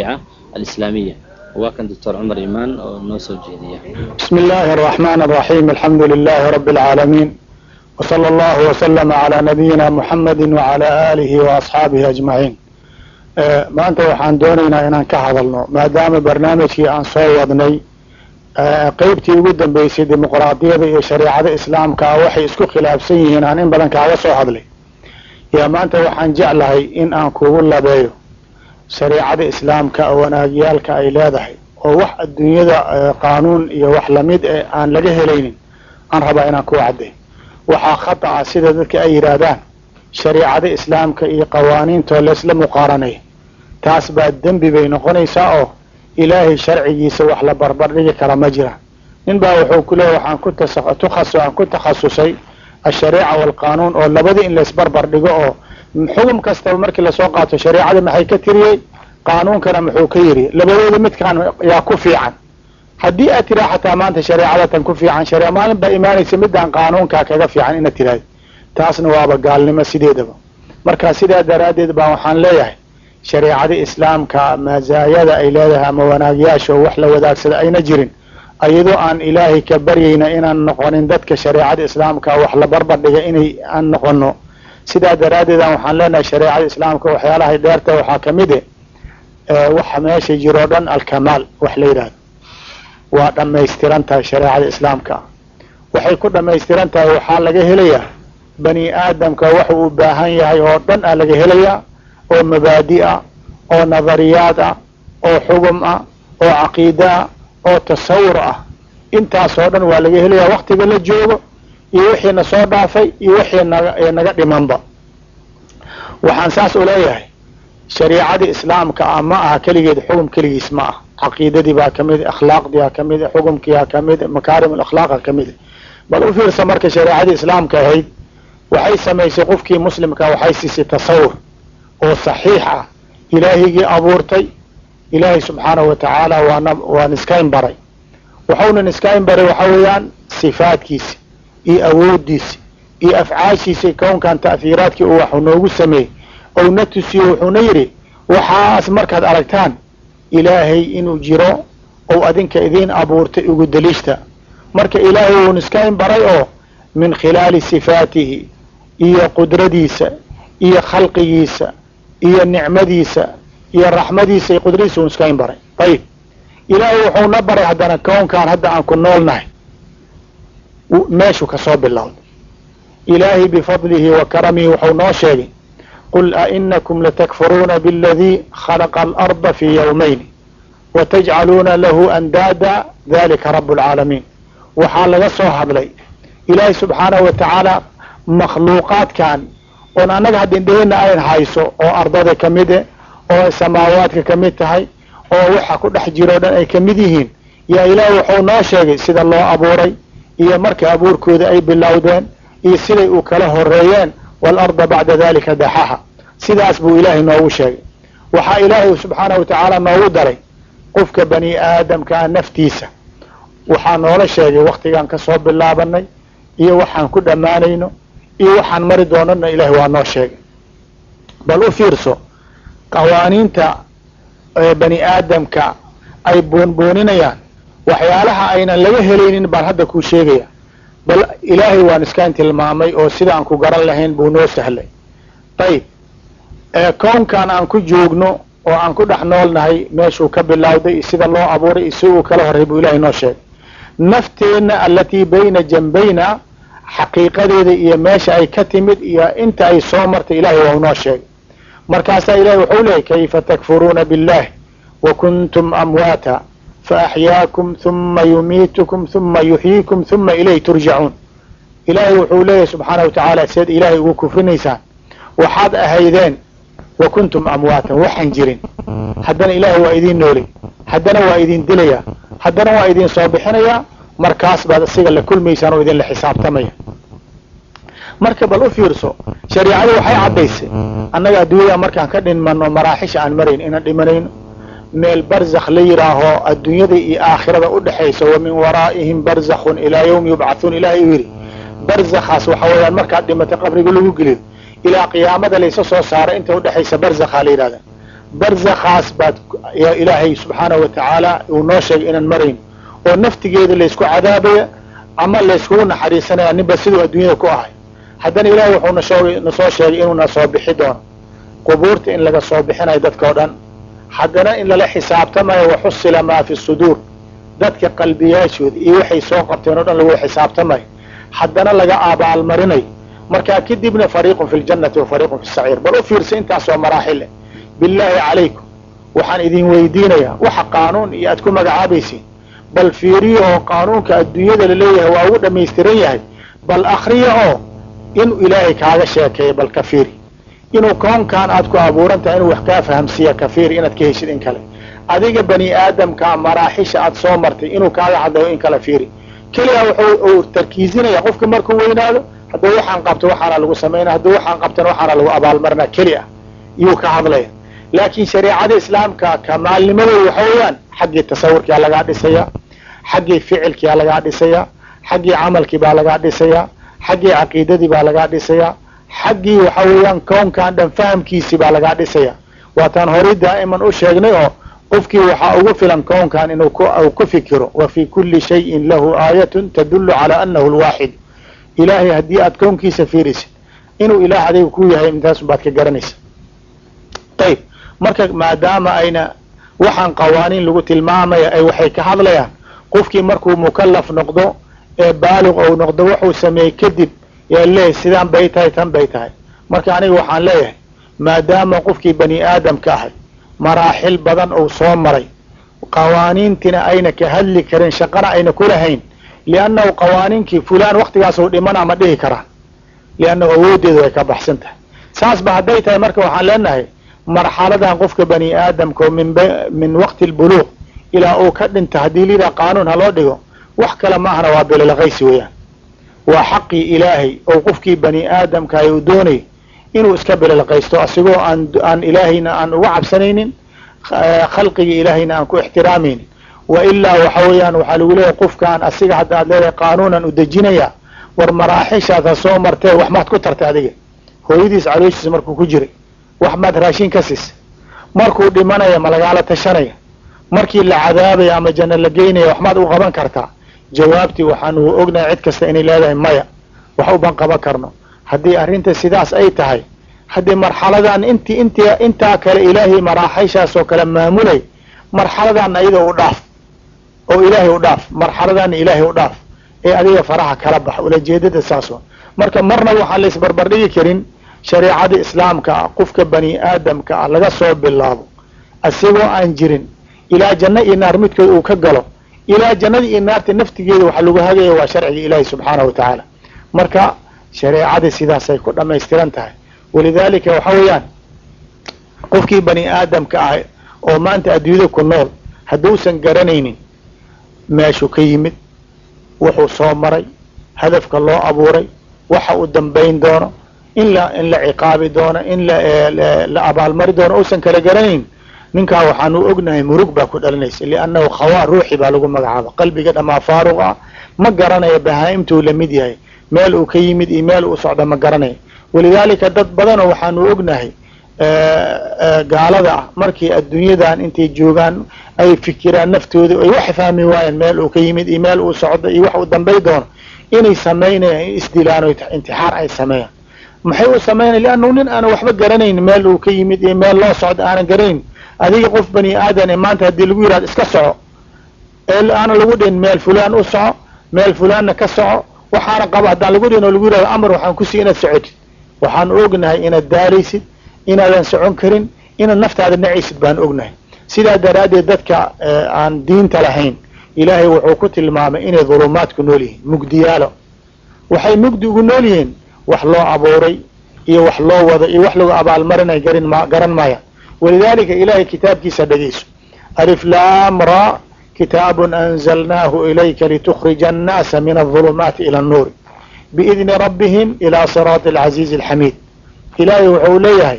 Alislaamiya. Waa kan Doctor Cumar Imaan oo noo soo jeediya. بسم الله الرحمن الرحيم، الحمد لله رب العالمين، وصلى الله وسلم على نبينا محمد وعلى آله وأصحaabihi أجمعين. Maanta waxaan doonaynaa inaan ka hadalno, maadaama barnaamijkii aan soo wadnay qeybtii ugu dambeysay, dimuqraadiyada iyo shareecada islaamka waxay isku khilaafsan yihiin, aan in badan kaaga soo hadlay. Yaa maanta waxaan jeclahay in aan kugu labeeyo shareecada islaamka wanaagyaalka ay leedahay, oo wax adduunyada qaanuun iyo wax lamid e aan laga helaynin aan rabaa inaan ku cadday. Waxaa khata ah sida dadka ay yidhaahdaan shareecada islaamka iyo qawaaniintoo laysla muqaaranay. Taas baa dembi bay noqonaysaa, oo Ilaahay sharcigiisa wax la barbar dhigi kara ma jira. Nin baa wuxuu ku leeyahy, waxaan ku aan ku takhasusay ashareeca waalqaanuun, oo labadii in laysbarbar dhigo, oo xugum kastaba markii lasoo qaato shareecada maxay ka tiriyey, qaanuunkana muxuu ka yidhi, labadooda midkaan yaa ku fiican. Haddii aad tiraa xataa maanta shareecada tan ku fiican, share maalin baa imaanaysa midaan qaanuunkaa kaga fiican inaad tiraahdo, taasna waaba gaalnimo sideedaba. Marka sidaa daraaddeed baa waxaan leeyahay, shareecada islaamka mazaayada ay leedahay ama wanaagyaasha oo wax la wadaagsada ayna jirin, ayadoo aan Ilaahay ka baryayna inaan noqonin dadka shareecada islaamka wax la barbar dhiga inay aan noqono. Sidaa daraaddeed aan waxaan leenahay, shareecada islaamka waxyaalahay dheerta waxaa kamid e waxa meesha jiro dhan alkamaal wax la yidhahdo. Waa dhammaystiran tahay shareecada islaamka. Waxay ku dhammaystiran tahay, waxaa laga helayaa bani aadamka waxu u baahan yahay oo dhan a laga helayaa, oo mabaadi ah, oo nadariyaad ah, oo xugum ah, oo caqiide ah, oo tasawur ah. Intaasoo dhan waa laga helayaa waktiga la joogo iyo wixii na soo dhaafay iyo wixii naga dhimanba. Waxaan saas u leeyahay, shariicadii islaamka ah ma aha keligeed xugum keligiis ma ah. Caqiidadii baa kamid, akhlaaqdii aa kamid, xukumkii aa kamid, makaarim alakhlaaq kamid. Bal u fiirsa, marka shareecadii islaamka ahayd waxay samaysay qofkii muslimka, waxay siisay tasawur oo saxiix ah Ilaahigii abuurtay. Ilaahay subxaanahu watacaala waana waa niskayn baray. Waxauna niskayn baray waxa weeyaan sifaadkiisi iyo awoodiisi iyo afcaashiisa, kownkan ta'hiiraadkii uu waxu noogu sameeyey ou na tusiyo. Wuxuuna yidhi, waxaas markaad aragtaan Ilaahay inuu jiro ou adinka idiin abuurtay ugu daliishta. Marka Ilaahay wuu niskayn baray oo min khilaali sifaatihi iyo qudradiisa iyo khalqigiisa iyo nicmadiisa iyo raxmadiisa iyo qudradiisa wuu niskayn baray. Ayib, Ilaahay wuxuuna baray haddana kownkan hadda aan ku noolnahay meeshuu kasoo bilowday. Ilaahay bifadlihi wa karamihi wuxuu noo sheegay, qul ainakum latakfuruuna bاladii khalaqa alarda fii yawmayn watajcaluuna lahu andaada dalika rab اlcaalamiin. Waxaa laga soo hadlay Ilaahay subxaanahu wa tacaala makhluuqaadkan oon annaga hadda indheheenna ayn hayso, oo ardada kamid e, oo samaawaadka kamid tahay, oo waxa ku dhex jiro o dhan ay kamid yihiin. Yaa Ilaahay wuxuu noo sheegay sida loo abuuray iyo marka abuurkooda ay bilowdeen iyo siday u kala horeeyeen. Waalarda bacda dalika daxaha, sidaas buu Ilaahay noogu sheegay. Waxaa Ilaahay subxaanahu watacaala noogu daray qofka bani aadamkaa naftiisa. Waxaa noola sheegay waktigaan kasoo bilaabanay iyo waxaan ku dhammaanayno iyo waxaan mari doonana, Ilahay waa noo sheegay. Bal u fiirso, qawaaniinta bani aadamka ay boonbooninayaan waxyaalaha aynan laga helaynin baan hadda kuu sheegaya. Bal Ilaahay waan iskaan tilmaamay oo sida aan ku garan lahayn buu noo sahlay. Ayib, kownkan aan ku joogno oo aan ku dhex noolnahay meeshuu ka bilowday iyo sida loo abuuray iyo si uu kala horray buu Ilahay noo sheegay. Nafteenna allatii bayna jambayna xaqiiqadeeda iyo meesha ay ka timid iyo inta ay soo martay Ilahay waa noo sheegay. Markaasaa Ilahay wuxuu leeyay, kayfa takfuruuna biاllahi wa kuntum amwaata faaxyaakum huma yumiitukum huma yuxyiikum huma ilayhi turjacuun. Ilaahay wuxuu leeyahay subxaanahu watacaala, seed Ilaahay ugu kufrinaysaan? Waxaad ahaydeen wa kuntum amwaatan, waxaan jirin, haddana Ilaahay waa idiin noolay, haddana waa idin dilaya, haddana waa idin soo bixinayaa, markaas baad isiga la kulmaysaan oo idinla xisaabtamaya. Marka bal u fiirso, shareicadu waxay caddaysay annaga adduunyada markaan ka dhinmano maraaxisha aan marayn, inaan dhimanayno meel barzakh la yidhaaho adduunyada iyo aakhirada udhexaysa. Wa min waraa'ihim barzakhun ilaa yawmi yubcathuun, Ilahay uu yidhi. Barzakhaas waxa weeyaan markaad dhimatay qabriga lagu geliyo ilaa qiyaamada laysa soo saaro inta udhexaysa barzakhaa la yidhahda. Barzakhaas baad yaa Ilaahay subxaanahu wa tacaala uu noo sheegay inaan marayn, oo naftigeeda laysku cadaabaya ama layskugu naxariisanaya, ninba siduu adduunyada ku ahay. Haddana Ilahay wuxuu nashoogay, nasoo sheegay inuuna soo bixi doono, qubuurta in laga soo bixinayo dadka o dhan, haddana in lala xisaabtamayo, waxusila maa fi suduur, dadka qalbiyaashooda iyo waxay soo qabteen o dhan lagu xisaabtamayo, haddana laga abaalmarinayo. Markaa kadibna fariiqun fi ljannati wa fariiqun fi saciir. Bal u fiirsa intaasoo maraaxil eh. Billaahi calaykum, waxaan idin weydiinayaa, waxa qaanuun iyo aad ku magacaabaysiin, bal fiiriya oo qaanuunka adduunyada laleeyahay waa ugu dhamaystiran yahay, bal akriya oo inuu Ilaahay kaaga sheekeeyo bal ka fiiri, inuu koonkan aad ku abuuran tahay inuu wax kaa fahamsiiya ka fiiri, inaad ka heshid in kale. Adiga bani aadamkaa maraaxisha aad soo martay inuu kaaga hadlayo in kala fiiri. Keliya wuxuu uu tarkiizinaya qofka markuu weynaado, hadduu waxaan qabto waxaana lagu samaynaya, hadduu waxaan qabtana waxaana lagu abaalmarinaa, keli ah iyuu ka hadlaya. Laakiin shareecada islaamka kamaalnimadooda waxa weeyaan xaggii tasawurkiyaa lagaa dhisayaa, xaggii ficilkiyaa lagaa dhisayaa, xaggii camalkii baa lagaa dhisayaa, xaggii caqiidadii baa lagaa dhisayaa, xaggii waxa weeyaan kownkan dhan fahamkiisii baa lagaa dhisaya. Waataan horay daa'iman u sheegnay oo qofkii waxaa ugu filan kownkan inuu ku fikiro, wa fii kulli shayin lahu aayatun tadullu calaa anahu lwaaxid. Ilaahay haddii aad kownkiisa fiirisid inuu Ilaah adiga ku yahay, intaas baad ka garanaysa. Ayib, marka maadaama ayna waxaan qawaaniin lagu tilmaamaya ay waxay ka hadlayaan qofkii markuu mukalaf noqdo ee baaliq ou noqdo, wuxuu sameeyey kadib yaa leeyahay sidaan bay tahay, tan bay tahay. Marka aniga waxaan leeyahay, maadaama qofkii bani aadamka ahay maraaxil badan uu soo maray, qawaaniintina ayna ka hadli karin, shaqana ayna kulahayn, liannahu qawaaniinkii fulaan waktigaasuu dhimana ma dhihi karaan, liannahu awooddeedu way ka baxsan tahay. Saasba hadday tahay, marka waxaan leenahay marxaladan qofka bani aadamka min waqti albuluuq ilaa uu ka dhinta, haddii layidhaha qaanuun ha loo dhigo, wax kale ma ahna waa bililaqaysi weeyaan. Waa xaqii Ilaahay oo qofkii bani aadamkaay uu doonay inuu iska bililaqaysto, asigoo aan Ilaahayna aan uga cabsanaynin, khalqigii Ilaahayna aan ku ixtiraamaynin. Wa ilaa waxa weeyaan waxaa lagu leeyahay qofkaan asiga hadda aad leedahay qaanuunan u dejinaya, war maraaxishaad ha soo martee, wax maad ku tartay adiga? Hooyadiis calooshiisa markuu ku jiray wax maad raashin ka siisay? Markuu dhimanaya ma lagaala tashanaya? Markii la cadaabaya ama janno la geynaya wax maad u qaban kartaa? Jawaabtii waxaanu ognahay cid kasta inay leedahay maya, wax uban qaban karno. Haddii arrinta sidaas ay tahay, haddii marxaladan inti int intaa kale Ilaahay maraaxishaas oo kale maamulay, marxaladan ayada u dhaaf oo Ilaahay u dhaaf, marxaladaana Ilaahay u dhaaf ee adiga faraha kala bax. Ulajeedada saas wa. Marka marna waxaan la isbarbardhigi karin shareecada islaamka ah, qofka bani aadamka ah laga soo bilaabo isagoo aan jirin ilaa janno iyo naar midkood uu ka galo, ilaa jannada iyo naarta naftigeeda waxa lagu hagaya waa sharciga Ilaahi subxaanahu wa tacaala. Marka shareecada sidaasay ku dhamaystiran tahay. Walidaalika waxa weeyaan qofkii bani aadamka ah oo maanta adduunyada ku nool hadduusan garanaynin meeshuu ka yimid, wuxuu soo maray, hadafka loo abuuray, waxa uu dambayn doono, in la ciqaabi doono, in la abaalmari doono, uusan kala garanayn, ninkaa waxaanu ognahay murug baa ku dhalinaysa, liannahu khawaa ruuxi baa lagu magacaaba, qalbiga dhamaa faaruq ah, ma garanayo, bahaa-imtuu lamid yahay, meel uu ka yimid iyo meel uu socda ma garanayo. Walidaalika dad badanoo waxaanu ognahay gaalada ah, markii adduunyadan intay joogaan ay fikiraan naftooda, ay wax fahmi waayeen meel uu ka yimid iyo meel uu socdo iyo wax uu dambay doono, inay samaynayaan in isdilaan oo intixaar ay sameeyaan. Maxay u samaynaya? Liannahu nin aanan waxba garanayn meel uu ka yimid iyo meel loo socdo aanan garanayn. Adiga qof bani aadan e maanta haddii lagu yihahdo iska soco, ee aanan lagu dhihin meel fulaan u soco, meel fulaanna ka soco, waxaana qabo haddaan lagu dhihin oo lagu yihahdo amar waxaan kusii inaad socotid, waxaan ognahay inaad daalaysid, inaadan socon karin, inaad naftaada nacaysid baan ognahay. Sidaa daraaddeed dadka aan diinta lahayn Ilaahay wuxuu ku tilmaamay inay dhulumaadku nool yihiin, mugdiyaalo. Waxay mugdi ugu nool yihiin wax loo abuuray iyo wax loo wado iyo wax lagu abaalmarinay garin ma garan maaya. Walidaalika Ilaahay kitaabkiisa dhegeyso: alif laam ra, kitaabun anzalnaahu ilayka litukhrija annaasa min aldulumaati ila annuuri biidni rabbihim ilaa siraati alcaziizi alxamiid. Ilaahay wuxuu leeyahay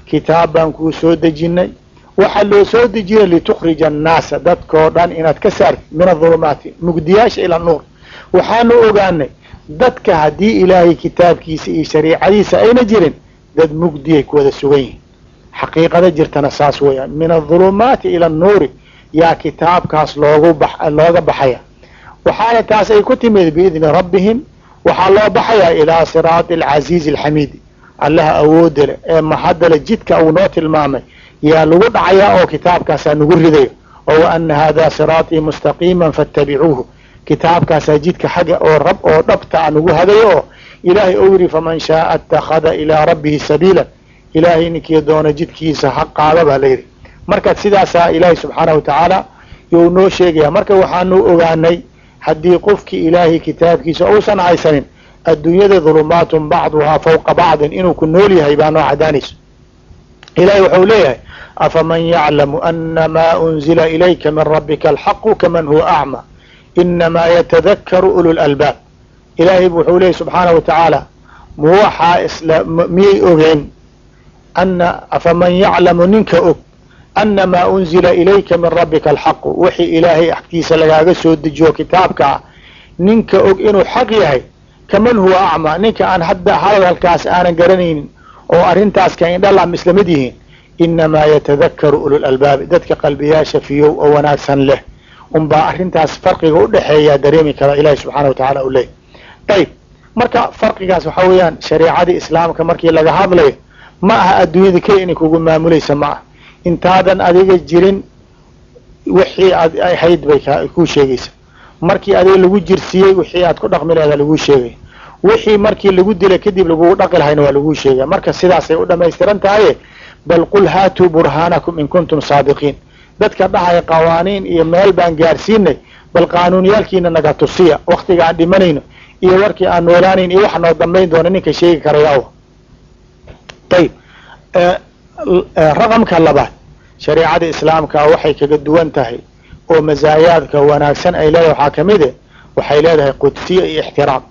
kitaab baan kuu soo dejinay. Waxaa loo soo dejinay litukhrija annaasa, dadkoo dhan inaad ka saartid, min adulumaati, mugdiyaasha, ila nuur. Waxaanu ogaanay dadka haddii Ilaahay kitaabkiisa iyo shariicadiisa ayna jirin, dad mugdiyay ku wada sugan yihiin. Xaqiiqada jirtana saas weeyaan, min adulumaati ila annuuri yaa kitaabkaas loogu ba looga baxaya. Waxaana taas ay ku timid biidni rabbihim. Waxaa loo baxayaa ilaa siraati alcasiizi alxamiidi, Allaha awoodda leh ee mahadale jidka uu noo tilmaamay yaa lagu dhacayaa oo kitaabkaasaa nagu ridayo, oo wa ana haadaa siraatii mustaqiima fattabicuuhu. Kitaabkaasaa jidka xagga oo rab oo dhabta a nagu hadayo, oo Ilaahay ou yidhi: "Faman shaaa ittakhada ilaa rabbihi sabiila." Ilaahay ninkii doona jidkiisa ha qaada baa la yidhi. Marka sidaasaa Ilaahay subxaanahu watacaala you noo sheegaya. Marka waxaanu ogaanay, haddii qofkii Ilaahay kitaabkiisa uusan haysanin, adduunyada dhulumaatun bacduhaa fawqa bacdin inuu ku nool yahay baa noo cadaanayso. Ilahay wuxuu leeyahay: "Afaman yaclamu ana maa unzila ilayka min rabbika alxaqu kaman huwa acma inamaa yatadakaru ulu lalbaab." Ilaahay wuxuu leeyahy subxaanahu watacaala: ma waxaa isla miyay ogeen ana afaman yaclamu, ninka og, ana maa unzila ilayka min rabbika alxaqu, wixii Ilaahay agtiisa lagaaga soo dejiyo kitaabka ah, ninka og inuu xaq yahay, kaman huwa acmaa, ninka aan hadda hadalkaas aanan garanaynin oo arrintaas ka indhala isla mid yihiin? Inamaa yatadakaru ulul albaabi, dadka qalbiyaasha fiyow oo wanaagsan leh unbaa arrintaas farqiga udhexeeyaa dareemi kara, Ilahi subxaana wa tacaala u leeyay. Ayib, marka farqigaas waxaa weeyaan, shareecadii Islaamka markii laga hadlayo, ma aha adduunyada keliya inay kugu maamulaysa. Ma aha intaadan adiga jirin wixii aad ahayd bay kuu sheegaysa. Markii adiga lagu jirsiiyey, wixii aad ku dhaqmi laheeda laguu sheegay. Wixii markii lagu dilay kadib lagugu dhaqi lahayna waa laguu sheegaya. Marka sidaasay u dhamaystiran tahaye. Bal qul haatuu burhaanakum in kuntum saadiqiin. Dadka dhahaya qawaaniin iyo meel baan gaarsiinay, bal qaanuunyaalkiina naga tusiya. Waktiga aan dhimanayno iyo warkii aan noolaanayn iyo waxa noo dambayn doona ninka sheegi karaya. Ayib, raqamka labaad, shareecada Islaamka waxay kaga duwan tahay oo masaayaadka wanaagsan ay leedahay waxaa kamid e, waxay leedahay qudsiya iyo ixtiraam.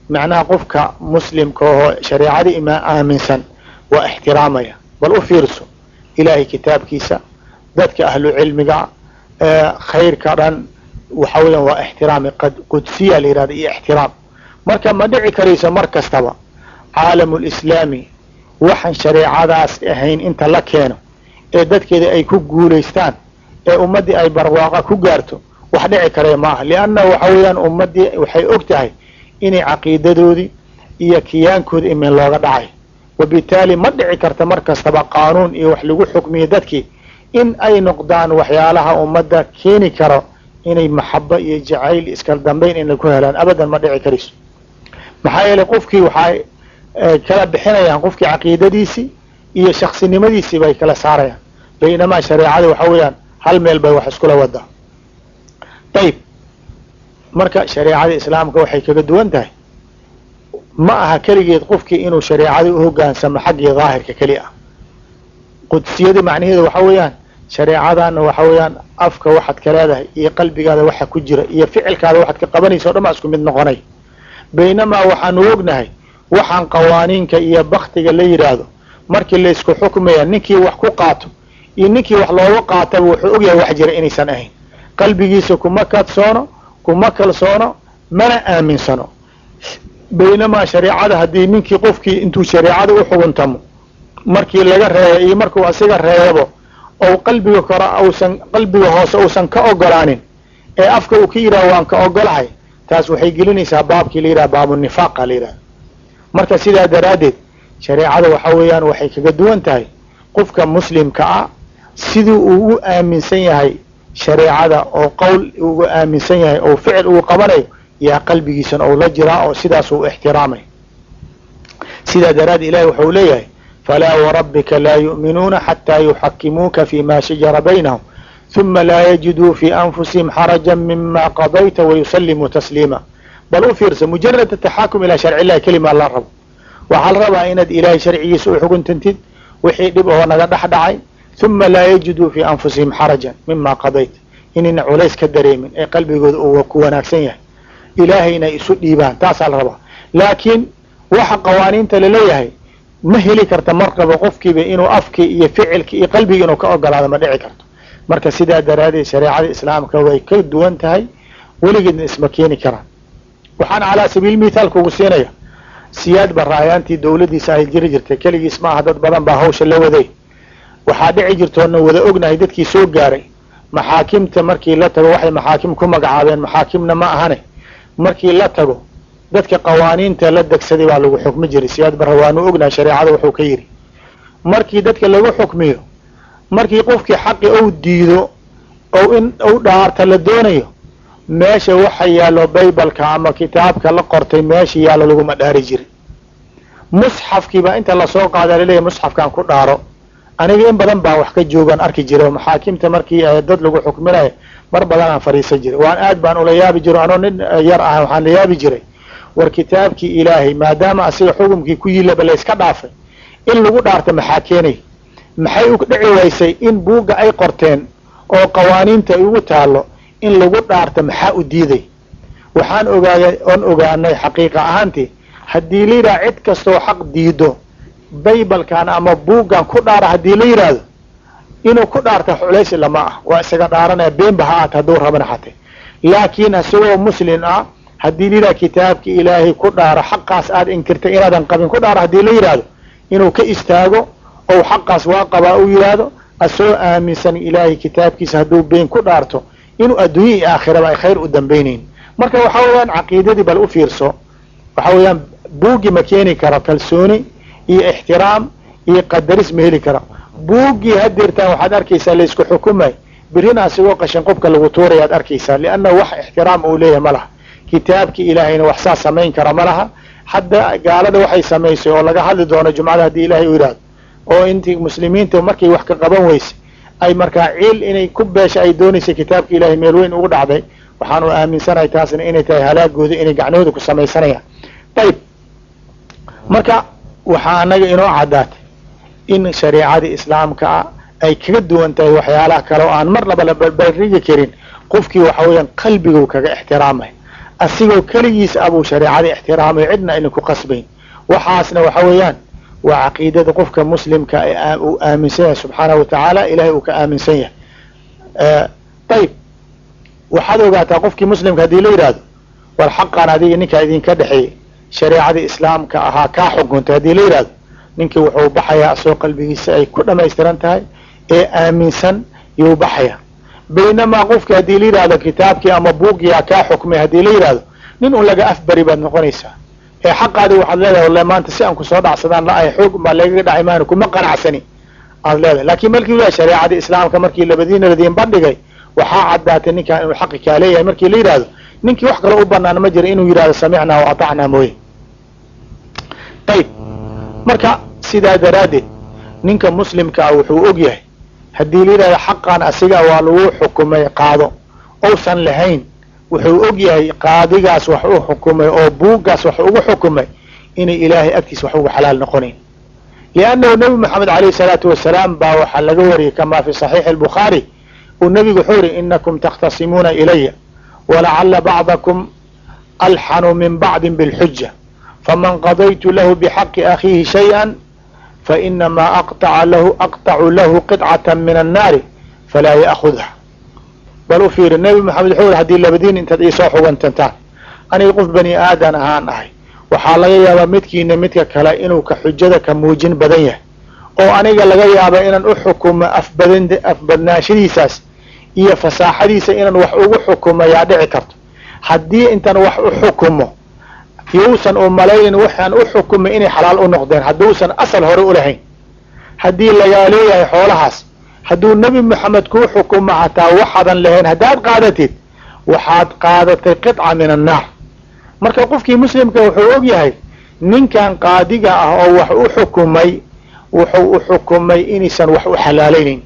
Macnaha, qofka muslimka oo shareecada ima aaminsan waa ixtiraamaya. Bal u fiirso, Ilaahay kitaabkiisa, dadka ahlu cilmiga, khayrka dhan, waxa weeyaan waa ixtiraami, qudsiya la yihahda iyo ixtiraam. Marka ma dhici karayso mar kastaba caalamulislaami waxaan shareecadaas ahayn inta la keeno ee dadkeeda ay ku guulaystaan ee ummaddii ay barwaaqa ku gaarto. Wax dhici karaya ma aha, lianna waxa weeyaan ummaddii waxay og tahay inay caqiidadoodii iyo kiyaankooda imin looga dhacay. Wabitaali ma dhici karta mar kastaba qaanuun iyo wax lagu xukmiyo dadkii in ay noqdaan waxyaalaha ummadda keeni karo inay maxabo iyo jacayl iskala dambayn inay ku helaan. Abadan ma dhici karayso. Maxaa yeelay, qofkii waxay kala bixinayaan qofkii caqiidadiisii iyo shaksinimadiisii bay kala saarayaan, baynamaa shareecada waxa weeyaan hal meel bay wax iskula wadaa. Ayib, marka shareecada Islaamka waxay kaga duwan tahay, ma aha keligeed qofkii inuu shareecada uhogaansamo xaggii daahirka keli ah. Qudsiyada macnaheedu waxa weeyaan, shareecadana waxa weeyaan afka waxaad ka leedahay iyo qalbigaada waxa ku jira iyo ficilkaada waxaad ka qabanaysa o dhan baa isku mid noqonay. Baynamaa waxaanu ognahay waxaan qawaaniinka iyo baktiga la yidhaahdo markii laysku xukmaya, ninkii wax ku qaato iyo ninkii wax looga qaataba wuxuu ogyahay wax jira inaysan ahayn. Qalbigiisa kuma kadsoono, kuma kalsoono, mana aaminsano. Baynamaa shareecada haddii ninkii qofkii intuu shareecada u xuguntamo, markii laga reebo iyo markuu asiga reebo, ou qalbiga kore uusan, qalbiga hoose uusan ka ogolaanin ee afka uu ka yidhaha "Waan ka ogolahay", taas waxay gelinaysaa baabkii la yidhaha baabunifaaqa la yidhaha. Marka sidaa daraaddeed shareecada waxa weeyaan waxay kaga duwan tahay, qofka muslimka ah sidii uu ugu aaminsan yahay shareecada oo qowl ugu aaminsan yahay oo ficil uu qabanayo, yaa qalbigiisana ou la jiraa oo sidaas uu ixtiraamay. Sidaa daraaddeed Ilahi wuxuu leeyahay: "Falaa warabbika laa yu'minuuna xataa yuxakimuuka fima shajara baynahum huma laa yajiduu fii anfusihim xaraja mima qadayta wayusallimuu tasliima." Bal u fiirsa, mujarad ataxaakum ilaa sharci illahi kelima la rabo. Waxaa la rabaa inaad Ilaahay sharcigiisa u xuguntantid wixii dhib oo naga dhex dhacay. Huma laa yajiduu fii anfusihim xarajan mima qadayt, inayna culays ka dareemin ee qalbigooda uu ku wanaagsan yahay, Ilaahayna isu dhiibaan, taasaa la rabaa. Laakiin waxa qawaaniinta laleeyahay ma heli karta marnaba qofkiiba inuu afkii iyo ficilkii iyo qalbigii inuu ka ogolaado, ma dhici karto. Marka sidaa daraaddeed shareecada Islaamka way ka duwan tahay, weligeedna isma keeni karaan. Waxaan calaa sabiil mithaal kugu siinaya, Siyaad Barre ayaantii dawladdiisa ay jiri jirtay, keligiis ma aha, dad badan baa hawsha la waday. Waxaa dhici jirtoona wada ognahay dadkii soo gaaray maxaakimta markii la tago, waxay maxaakim ku magacaabeen, maxaakimna ma ahane, markii la tago dadka qawaaniinta la degsaday baa lagu xukmi jiray. Siyaad Barre waanu ognahay shareecada wuxuu ka yidhi. Markii dadka lagu xukmiyo, markii qofkii xaqi ou diido oo in u dhaarta la doonayo, meesha waxa yaallo baybalka ama kitaabka la qortay meesha yaallo laguma dhaari jirin. Musxafkiibaa inta lasoo qaada laleeyahy musxafkaan ku dhaaro. Aniga in badan baan wax ka joogaan arki jira oo maxaakimta markii dad lagu xukminayo mar badan aan fadhiisan jiray, waan aad baan ula yaabi jiro. Anoo nin yar ah waxaan la yaabi jiray, war kitaabkii Ilaahay maadaama asiga xukumkii ku yilaba la iska dhaafay, in lagu dhaarta maxaa keenay? Maxay u dhici waysay in buugga ay qorteen oo qawaaniinta ay ugu taallo in lagu dhaarta? Maxaa u diiday? Waxaan ogaaday oon ogaanay xaqiiqa ahaantii, haddii la yidhaha cid kastoo xaq diido baybalkan ama buuggan ku dhaara, haddii la yidhaahdo inuu ku dhaarta culays lama ah, waa isaga dhaaranaya, beenba ha aata hadduu rabana xatay. Laakiin isagoo muslim ah haddii la yidhaha kitaabka Ilaahay ku dhaaro, xaqaas aad inkirtay inaadan qabin ku dhaaro, haddii la yidhaahdo inuu ka istaago ou xaqaas waa qabaa uu yidhaahdo, asoo aaminsan Ilaahay kitaabkiisa hadduu been ku dhaarto inuu adduunya iyo aakhiraba ay khayr u dambaynayn. Marka waxa weeyaan caqiidadii bal u fiirso, waxa weeyaan buuggi ma keeni karo kalsooni iyo ixtiraam iyo qadaris, ma heli karo buuggii. Hadeertaan waxaad arkaysaa laysku xukumay, birina asigoo qashin qubka lagu tuurayaad arkaysaa, lianna wax ixtiraam uu leeyahay ma laha. Kitaabkii Ilaahayna wax saa samayn kara ma laha. Hadda gaalada waxay samaysay oo laga hadli doono Jumcada haddii Ilaahay u yidhaahdo, oo intii muslimiinta markay wax ka qaban weysay ay markaa ciil inay ku beesha ay doonaysay, kitaabka Ilahay meel weyn ugu dhacday. Waxaanu aaminsanahay taasna inay tahay halaagooda inay gacnahooda ku samaysanayaan. Ayib, marka waxaa anaga inoo caddaatay in shareecadii islaamka ah ay kaga duwan tahay waxyaalaha kale oo aan marnaba la barbarigi karin. Qofkii waxa weeyaan qalbiguu kaga ixtiraamay, asigoo keligiis abuu shareecada ixtiraamay, cidna ayna ku qasbayn. Waxaasna waxa weeyaan waa caqiidada qofka muslimka uu aaminsan yahay subxaanahu watacaala, Ilahay uu ka aaminsan yahay. Ayib, waxaad ogaataa qofkii muslimka haddii la yidhaahdo war xaqan adiga ninkaa idinka dhexeeyey shareecadii islaamka ahaa kaa xukuntay, haddii la yidhaahdo, ninkii wuxuu baxayaa asoo qalbigiisa ay ku dhamaystiran tahay ee aaminsan yuu baxaya. Baynamaa qofkii haddii la yidhaahdo kitaabkii ama buuggiyaa kaa xukmay haddii la yidhaahdo, nin un laga afbari baad noqonaysaa ee xaqaadi waxaad leedahay wallahi maanta si aan kusoo dhacsadaan la-ay, xoog baa lagaga dhacay maana kuma qanacsani aad leedahay. Laakiin markii la shareecadii islaamka markii labadiina ladiin bandhigay, waxaa caddaatay ninkaan inuu xaqi kaa leeyahay markii la yidhaahdo, ninkii wax kale u banaan ma jira inuu yidhahdo samicnaa wa atacnaa mooye. Ayib, marka sidaa daraaddeed ninka muslimka ah wuxuu og yahay haddii la yidhahdo xaqan asiga waa lagu xukumay qaado ousan lahayn, wuxuu og yahay qaadigaas wax u xukumay oo buuggaas wax ugu xukumay inay Ilaahay agtiisa wax ugu xalaal noqonayn. Liannahu Nebi Moxamed alayhi salaatu wasalaam baa waxaa laga wariyey kamaa fi saxiixi albukhaari uu nebigu wuxuu yihi inakum takhtasimuuna ilaya walacala bacdakum alxanu min bacdin bilxuja, faman qadaytu lahu bixaqi akhiihi shayئa fainamaa aqطacu lahu qطcaة min annaari falaa ya'khudha. Bal u fiiri, Nebi Maxamed wuxuu yihi haddii labadiin intaad iisoo xugantantaan, aniga qof bani aadan ahaan ahay, waxaa laga yaabaa midkiina midka kale inuu ka xujada ka muujin badan yahay, oo aniga laga yaaba inaan u xukumo afbadnaanshadiisaas iyo fasaaxadiisa inaan wax ugu xukumo yaa dhici karto. Haddii intaan wax u xukumo yousan u malaynin waxaan u xukumay inay xalaal u noqdeen hadduusan asal hore u lahayn. Haddii lagaa leeyahay xoolahaas, hadduu Nebi Moxamed kuu xukumo hataa waxaadan lahayn haddaad qaadatid, waxaad qaadatay qidca min annaar. Marka qofkii muslimka wuxuu og yahay ninkan qaadiga ah oo wax u xukumay wuxuu u xukumay inaysan wax u xalaalaynayn,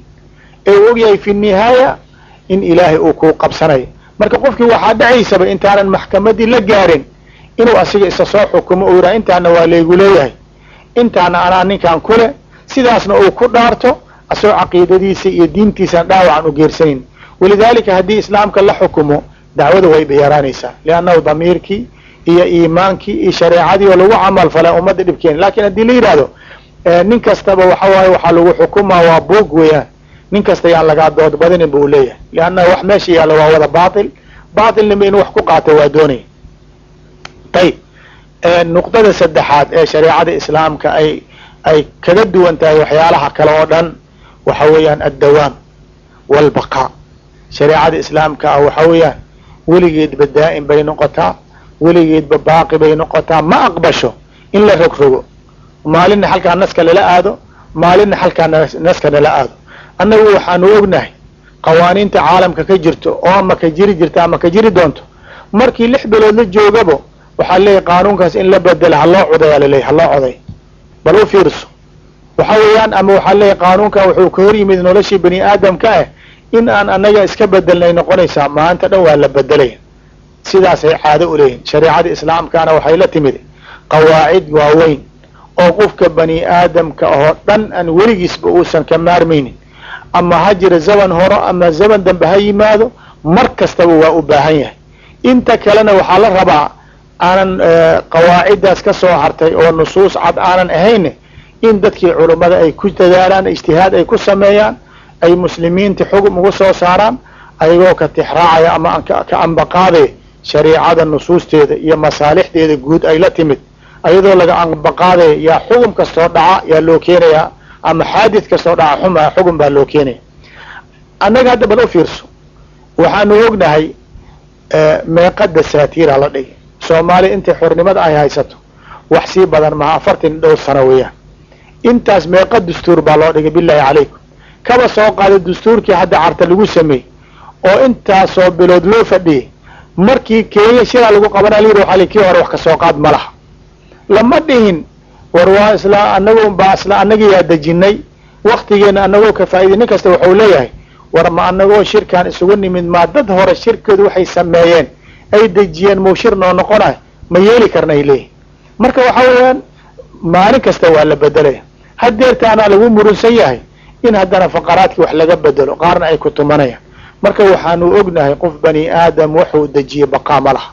ee uu og yahay fi nihaaya in Ilaahay uu kuu qabsanayo. Marka qofkii waxaa dhacaysaba intaanan maxkamaddii la gaarin inuu asiga isa soo xukumo uu yidhaha intaana waa laygu leeyahay, intaana anaa ninkan ku leh, sidaasna uu ku dhaarto asagoo caqiidadiisa iyo diintiisana dhaawacan u geersanayn. Walidaalika haddii islaamka la xukumo dacwada way bayaraanaysaa, liannahu damiirkii iyo iimaankii iyo shareecadii oo lagu camal falay ummadda dhibkeena. Laakiin haddii la yidhaahdo nin kastaba waxa waaye waxaa lagu xukumaa waa buug weeyaan, nin kasta yaan lagaa dood badinin buu leeyahay, liannahu wax meesha yaalla waa wada baatil, baatilnima inuu wax ku qaato waa doonaya. Ayib, nuqdada saddexaad ee shareecada islaamka ay kaga duwan tahay waxyaalaha kale oo dhan Waxa weeyaan addawaam walbaqaa. Shareecada islaamka ah waxa weeyaan weligeedba daa'im bay noqotaa, weligeedba baaqi bay noqotaa. Ma aqbasho in la rogrogo, maalinna halkaa naska lala aado, maalinna halkaa naska lala aado. Annagu waxaanu ognahay qawaaniinta caalamka ka jirto oo ama ka jiri jirta ama ka jiri doonto, markii 6 bilood la joogabo waxaa leeyahy qaanuunkaas in la bedela, haloo codayaa laleeyahy, haloo coday. Bal u fiirso, waxa weeyaan ama waxaa leeyahy qaanuunkan wuxuu ka hor yimid noloshii bani aadamka ah, in aan annaga iska bedelnay noqonaysaa. Maanta dhan waa la bedelaya, sidaasay caado u leeyihin. Shareecada islaamkana waxay la timid qawaacid waaweyn oo qofka bani aadamka oo dhan aan weligiisba uusan ka maarmaynin, ama ha jira zaman horo ama zaman dambe ha yimaado, mar kastaba waa u baahan yahay. Inta kalena waxaa la rabaa aanan qawaaciddaas ka soo hartay oo nusuus cad aanan ahayn in dadkii culummada ay ku dadaalaan, ijtihaad ay ku sameeyaan, ay muslimiinta xugum ugu soo saaraan, ayagoo ka tixraacaya ama ka ambaqaadaya shariicada nusuusteeda iyo masaalixdeeda guud ay la timid. Ayadoo laga ambaqaadaya yaa xugum kastoo dhaca yaa loo keenayaa, ama xaadid kastoo dhaca xuma xugum baa loo keenaya. Annaga hadda bal u fiirso, waxaanu ognahay meeqa dasaatiira la dhigay Soomaaliya intay xornimada ay haysato. Wax sii badan maha, 40 dhowr sano weeyaan. Intaas meeqa dastuur baa loo dhigay? Billahi calaykum, kaba soo qaaday dastuurkii hadda Carta lagu sameeyey oo intaasoo bilood loo fadhiyey. Markii Kenya shilaa lagu qabanaa la yidhi, waxaa li kii hore wax kasoo qaad ma laha. Lama dhihin war waa isla anagu baa isla annagiyaa dejinay waktigeena anagoo ka faa'iday. Nin kasta wuxuu leeyahay, war ma anagoo shirkaan isugu nimid maa dad hore shirkoodu waxay sameeyeen ay dejiyeen muu shir noo noqonayo? Ma yeeli karna ay leeyihin. Marka waxa weeyaan maalin kasta waa la bedelaya. Hadeertaanaa lagu murunsan yahay in haddana faqaraadkii wax laga bedelo, qaarna ay ku tumanayaan. Marka waxaanu ognahay qof bani aadam wuxuu dejiyey baqaa ma laha.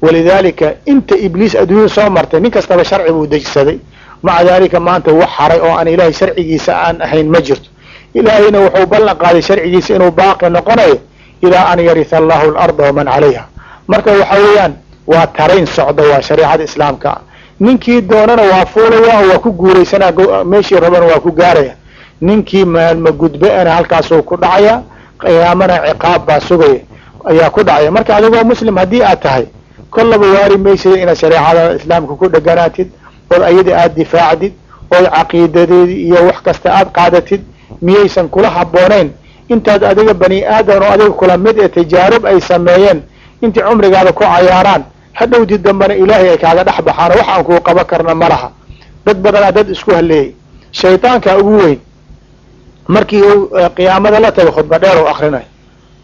Walidaalika inta Ibliis adduunyada soo martay, nin kastaba sharci buu dejisaday. Maca daalika maanta wax haray oo aan Ilaahay sharcigiisa aan ahayn ma jirto. Ilaahayna wuxuu ballan qaaday sharcigiisa inuu baaqi noqonayo ilaa an yaritha allahu alarda waman calayha. Marka waxa weeyaan waa tarayn socda, waa shareecada islaamka. Ninkii doonana waa fuulaya oo waa ku guuraysanaa, meeshii rabana waa ku gaaraya. Ninkii maalma gudbe-ana halkaasuu ku dhacaya, qiyaamana ciqaab baa sugaya ayaa ku dhacaya. Marka adigoo muslim haddii aad tahay, kollaba waari maysida inaad shareecada islaamka ku dheganaatid, ood ayada aada difaacdid, ood caqiidadeedii iyo wax kasta aad qaadatid. Miyaysan kula habboonayn intaad adiga bani aadam oo adiga kula mid ee tijaarub ay sameeyeen intii cumrigaada ku cayaaraan, hadhowdii dambena Ilaahay ay kaaga dhex baxaan? Wax aan kuu qaban karna ma laha. Dad badanaa dad isku haleeyey, shaydaanka ugu weyn. Markii uu qiyaamada la tago, khudba dheer u akrinay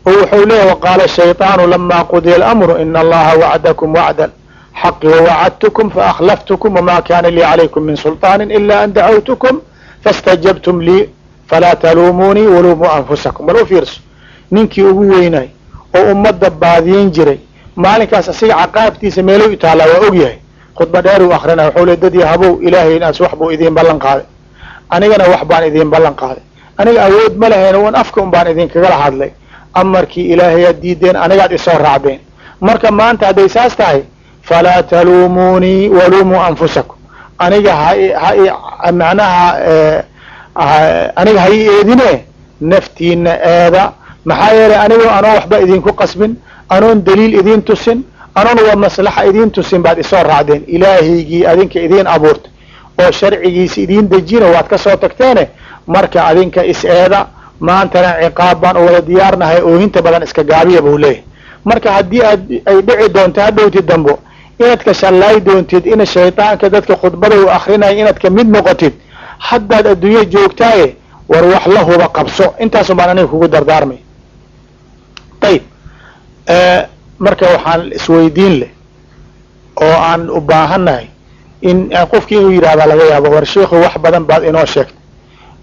oo wuxuu leeyahy: "Waqaala shayطaanu lama qudiya alamru ina allaha wacdakum wacda xaqi wawacadtukum faakhlaftukum wma kana lii calaykum min sulطaani ila an dacawtukum fastajabtum lii falaa taluumunii waluumuu anfusakum." Bal u fiirso, ninkii ugu weynay oo ummadda baadiyin jiray, maalinkaas asiga caqaabtiisa meelay u taallaa waa og yahay. Khudba dheer uu akrinay, wuxuu le: "Dad yahabow, Ilaahay inaas wax buu idiin ballan qaaday, anigana wax baan idiin ballan qaaday. Aniga awood ma lahayn, un afka un baan idinkagala hadlay. Amarkii Ilaahay aad diideen, anigaad isoo raacdeen. Marka maanta hadday saas tahay, falaa taluumunii waluumuu anfusakum. Aniga ha macnaha aniga ha i eedine, naftiina eeda. Maxaa yeelay anigoo anoon waxba idinku qasbin, anoon daliil idiin tusin, anoon wa maslaxa idiin tusin baad isoo raacdeen. Ilaahaygii adinka idiin abuurtay oo sharcigiisa idiin dejina waad ka soo tagteene. Marka adinka is eeda, maantana ciqaab baan u wada diyaarnahay, oohinta badan iska gaabiya," buu leeyahay. Marka haddii aad ay dhici doonto hadhowti dambo inaad ka shallaay doontid ina shaydaanka dadka khudbada uu akrinaya inaad ka mid noqotid, haddaad adduunyo joogtaaye, war wax la huba qabso. Intaasun baan aniga kugu dardaarmay." Ayib, marka waxaan isweydiin leh oo aan u baahannahay in qofkii inuu yidhahdaa laga yaabo: "War sheikhu, wax badan baad inoo sheegtay,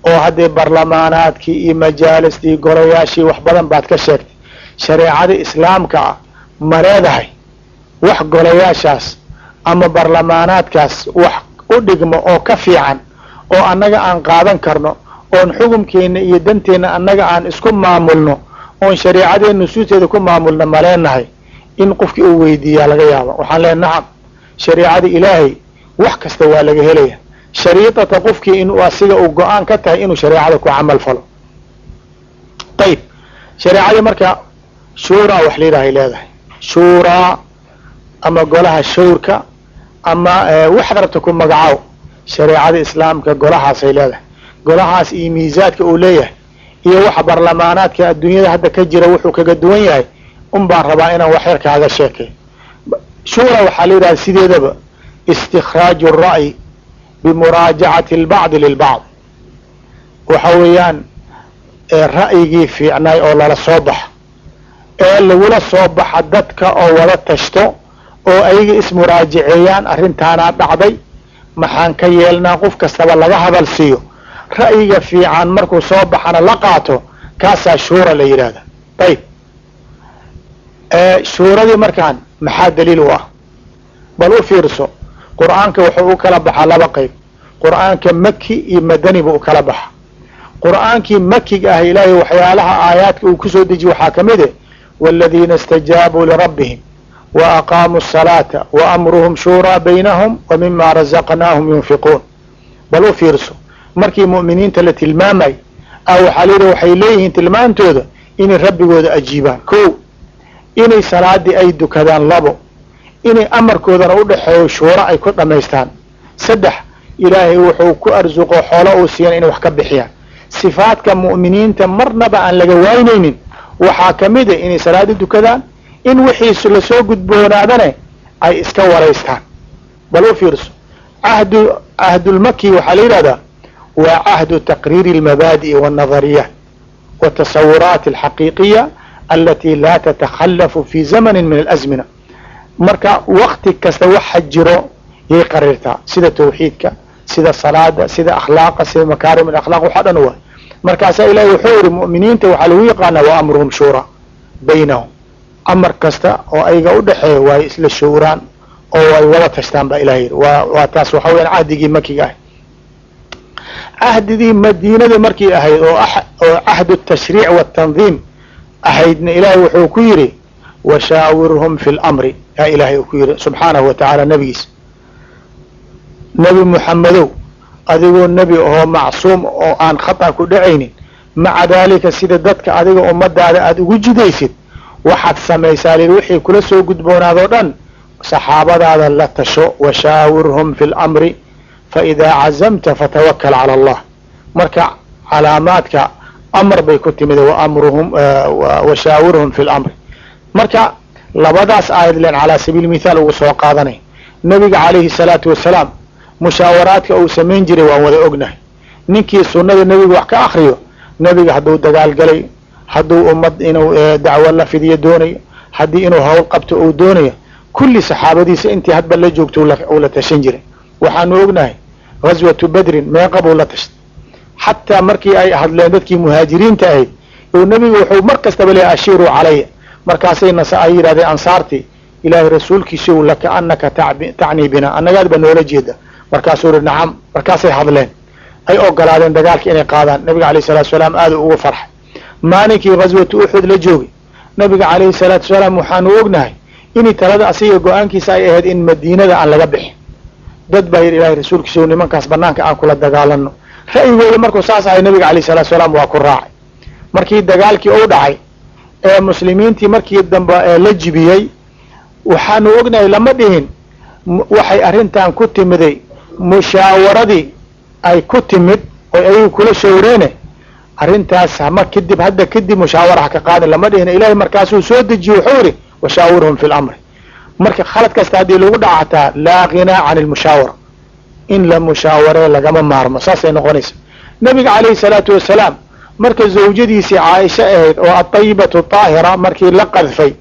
oo haddii barlamaanaadkii iyo majaalistii golayaashii wax badan baad ka sheegtay, shareecada islaamka ah ma leedahay wax golayaashaas ama barlamaanaadkaas wax u dhigmo oo ka fiican oo annaga aan qaadan karno, oon xukumkeenna iyo danteenna annaga aan isku maamulno, oon shareecadeenna nusuusteeda ku maamulno ma leenahay?" In qofkii uu weydiiyaa laga yaaba. Waxaan leehay: nacam, shareecada Ilaahay wax kasta waa laga helaya, shariidata qofkii inuu asiga uu go-aan ka tahay inuu shareecada ku camal falo. Ayib, shareecadii marka shuuraa wax la yidhahay leedahay, shuuraa ama golaha shawrka ama waxaad rabta ku magacaw, shareecada islaamka golahaasay leedahay. Golahaas iyo miisaadka uu leeyahay iyo waxa baarlamaanaadka adduunyada hadda ka jira wuxuu kaga duwan yahay un baan rabaa inaan wax yar kaaga sheekay. Shuura waxaa la yidhahda sideedaba istikhraaju ra'yi bimuraajacati albacdi lilbacd. Waxa weeyaan ra'yigii fiicnaay oo lala soo baxa, ee lagula soo baxa dadka oo wada tashto oo ayaga ismuraajaceeyaan, arrintaanaa dhacday, maxaan ka yeelnaa, qof kastaba laga hadal siiyo, ra'yiga fiican markuu soo baxana la qaato, kaasaa shuura la yidhahda. Ayib, shuuradii markaan maxaa daliil u ah? Bal u fiirso, qur-aanka wuxuu u kala baxaa laba qayb. Qur-aanka maki iyo madani buu u kala baxa. Qur-aankii makiga ah, ilaahay waxyaalaha aayaadka uu kusoo dejiye waxaa ka mid eh: waaladiina istajaabuu lirabbihim wa aqaamuu asalaata wa amruhum shuuraa baynahum wa mima razaqnaahum yunfiquun. Bal u fiirso, markii mu'miniinta la tilmaamay a waxaa la yidhi waxay leeyihiin tilmaantooda inay rabbigooda ajiibaan, ko inay salaadii ay dukadaan, labo inay amarkoodana u dhexeeyo shuuro ay ku dhammaystaan, saddex ilaahay wuxuu ku arsuqo xoolo uu siiyan inay wax ka bixiyaan. Sifaadka mu'miniinta marnaba aan laga waynaynin waxaa ka mid a inay salaada dukadaan, in wixii lasoo gudboonaadane ay iska waraystaan. Bal u fiirso, cahdu cahdulmaki waxaa la yidhahdaa waa cahdu taqriiri almabaadi'i walnadariyaat watasawuraat alxaqiiqiya alati laa tatakhalafu fi zamanin min alazmina. Marka wakti kasta waxa jiro yay qariirtaa, sida tawxiidka, sida salaada, sida akhlaaqa, sida makaarim alakhlaq, waxa dhan waay. Markaasaa ilahi wuxuu yihi mu'miniinta waxaa lagu yaqaanaa wa amruhum shuura baynahum, amar kasta oo ayaga u dhexeeya waay isla shawraan oo ay wada tashtaan baa ilahi yidhi. Waa taas waxa weyaan cahdigii makiga ah. Cahdigii madiinada markii ahayd oo cahdu tashriic watandiim ahaydna, ilaahay wuxuu ku yidhi washaawirhum fi lamri. Yaa ilaahay uu ku yidhi subxaanahu wa tacaala nabigiisa, nebi muxamedow, adigoo nebi ahoo macsuum oo aan khata ku dhacaynin, maca daalika sida dadka adiga ummadaada aada ugu jidaysid waxaad samaysaa lii wixii kula soo gudboonaadoo dhan saxaabadaada la tasho. Washaawirhum fi lamri faidaa cazamta fatawakal cala allah. Marka calaamaadka amar bay ku timid, waamruhum washaawirhum fi lamri. Marka labadaas aayad len calaa sabiil mithaal ugu soo qaadanay. Nabiga calayhi salaatu wasalaam mushaawaraadka uu samayn jiray waan wada ognahay. Ninkii sunnada nebiga wax ka akriyo, nebiga hadduu dagaal galay, hadduu ummad inuu dacwo la fidiyo doonayo, haddii inuu hawl qabto uu doonayo, kulli saxaabadiisa intii hadba la joogto uu la tashan jiray. Waxaanu ognahay ghaswatu badrin meeqa buu la tashtay. Xataa markii ay hadleen dadkii muhaajiriinta ahayd uu nebigu wuxuu mar kastaba leeyahy ashiiruu calaya. Markaasay nas ay yidhahdeen ansaartii, ilaahay rasuulkiisiw lakaanaka tacnii bina, annagaad ba noola jeeda. Markaasuu yihi nacam. Markaasay hadleen, ay ogolaadeen dagaalka inay qaadaan. Nabiga alayh salatu salaam aada ugu farxay. Maalinkii ghaswatu uxud la joogay nabiga calayhi salaatu wasalaam waxaanu ognahay inay talada asiga go-aankiisa ay ahayd in madiinada aan laga bixin. Dad baa yidhi ilahay rasuulkiisa nimankaas banaanka aan kula dagaalano. Ra'yigooda markuu saas ahay nabiga alayh salatu salaam waa ku raacay. Markii dagaalkii uu dhacay ee muslimiintii markii dambe ee la jibiyey, waxaanu ognahay lama dhihin waxay arrintan ku timiday mushaawaradii ay ku timid oy ayagu kula shawreene. Arrintaas hama kadib hadda kadib mushaawara ha ka qaadin lama dhihin. Ilahay markaasuu soo dejiye wuxuu yihi washaawirhum fi lamri. Marka khalad kasta haddii lagu dhaca hataa laa ghinaa can ilmushaawara, in la mushaawaree lagama maarmo, saasay noqonaysa. Nabiga calayhi salaatu wasalaam marka zawjadiisii caaisha ahayd oo atayibatu taahira markii la qadfay,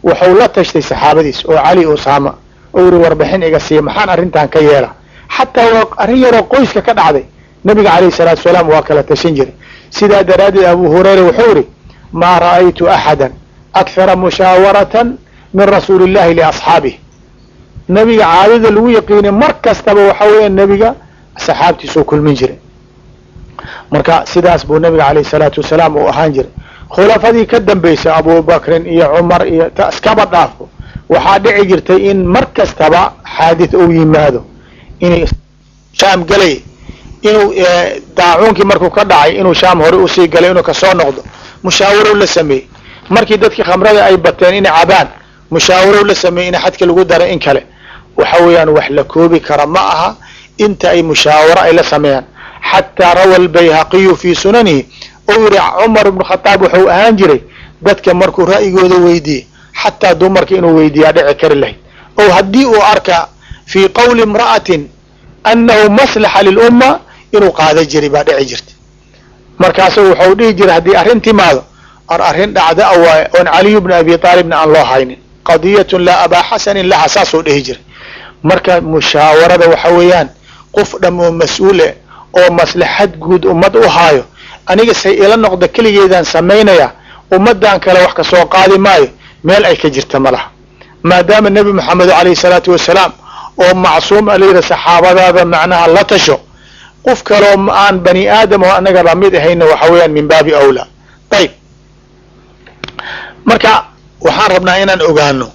wuxuu la tashtay saxaabadiis oo cali usaama oo yiri warbixin iga siiya, maxaan arrintan ka yeela? Xataa waa arrin yaroo qoyska ka dhacday, nabiga calayhi salaatu wasalaam waa kala tashan jiray. Sidaa daraaddeed abu hurayra wuxuu yihi maa ra'aytu axada akhara mushaawaratan min rasuuli illahi liasxaabih. Nebiga caadada lagu yaqiinay mar kastaba waxa weeya nebiga saxaabtiisuu kulmin jiray. Marka sidaas buu nabiga calayhi salaatu wasalaam uu ahaan jiray. Khulafadii ka dambaysay abubakrin iyo cumar iyo iskaba dhaafo, waxaa dhici jirtay in mar kastaba xaadith uu yimaado inay shaam galay, inuu daacuunkii markuu ka dhacay inuu shaam hore usii galay, inuu kasoo noqdo. Mushaawaro la sameeyey markii dadkii khamrada ay bateen inay cabaan, mushaawaro la sameeyey in xadka lagu dara in kale. Waxa weeyaan wax la koobi kara ma aha inta ay mushaawaro ay la sameeyaan. Xataa rawa albayhaqiyu fii sunanihi ou yihi Cumar ibnu Khataab wuxuu ahaan jiray dadka markuu ra'yigooda weydiiyey, xataa dumarka inuu weydiiyaa dhici kari lahayd, oo haddii uu arka fii qowli imra'atin annahu maslaxa lilumma inuu qaada jiray baa dhici jirta. Markaasu wuxuu dhihi jiray haddii arrin timaado, arrin dhacda a waaye oon Caliyu bni Abi Aalibna aan loo haynin, qadiyatun laa abaa xasanin laha, saasuu dhihi jiray. Marka mushaawarada waxa weeyaan qof dham oo mas-uule oo maslaxad guud ummad u haayo, aniga say ila noqda keligeedaan samaynaya, ummadan kale wax kasoo qaadi maayo, meel ay ka jirta ma laha. Maadaama Nebi Moxamed alayhi salaatu wasalaam oo macsuum a layidhi saxaabadaada macnaha la tasho, qof kaloo aan bani aadam oo anaga lamid ahayna waxa weeyaan min baabi awlaa. Ayib, marka waxaan rabnaa inaan ogaano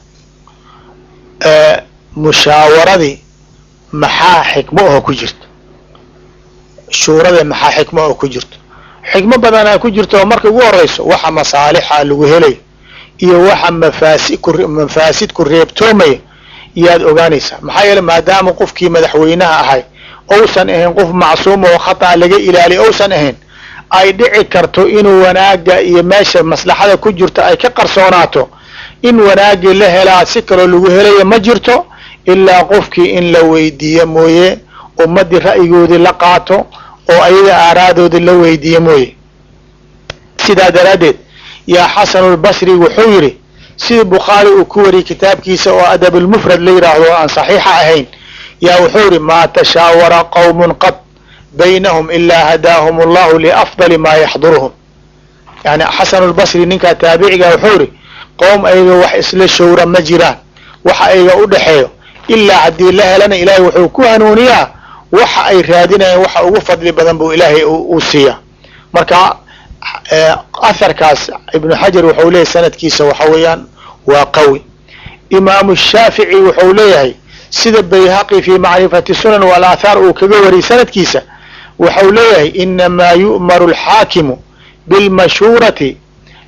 mushaawaradii maxaa xikmo oo ku jirto, shuurada maxaa xikmo oo ku jirto. Xikmo badanaa ku jirto oo marka ugu horeyso waxa masaalixa lagu helayo iyo waxa mafaasid ku reebtoomaya yaad ogaanaysaa. Maxaa yeele maadaama qofkii madaxweynaha ahay ousan ahayn qof macsuum oo khata laga ilaaliyo ousan ahayn, ay dhici karto inuu wanaaga iyo meesha maslaxada ku jirto ay ka qarsoonaato. In wanaagii la helaa si kaloo lagu helaya ma jirto ilaa qofkii in la weydiiyo mooye, ummaddii ra'yigoodii la qaato oo ayaga aaraadoodii la weydiiyo mooye. Sidaa daraaddeed yaa Xasanulbasri wuxuu yidhi, sidii Bukhaari uu ku wariyey kitaabkiisa oo Adabulmufrad la yidhaahdo oo aan saxiixa ahayn, yaa wuxuu yidhi: maa tashaawara qawmun qad baynahum ilaa hadaahum allahu liafdali maa yaxduruhum. Yani Xasanulbasri ninkaa taabiciga wuxuu yidhi, qowm ayaga wax isla showra ma jiraan waxa ayaga u dhexeeyo, ilaa haddii la helana Ilaahay wuxuu ku hanuuniyaa waxa ay raadinayaan, waxa ugu fadli badan buu Ilaahay uu siiyaa. Marka atharkaas Ibnu Xajar wuxuu leeyahay sanadkiisa waxa weeyaan waa qawi. Imaamu Shaafici wuxuu leeyahay, sida Bayhaqi fii Macrifati Sunan walaathaar uu kaga wariyey sanadkiisa, wuxuu leeyahay: inamaa yu'maru alxaakimu bilmashuurati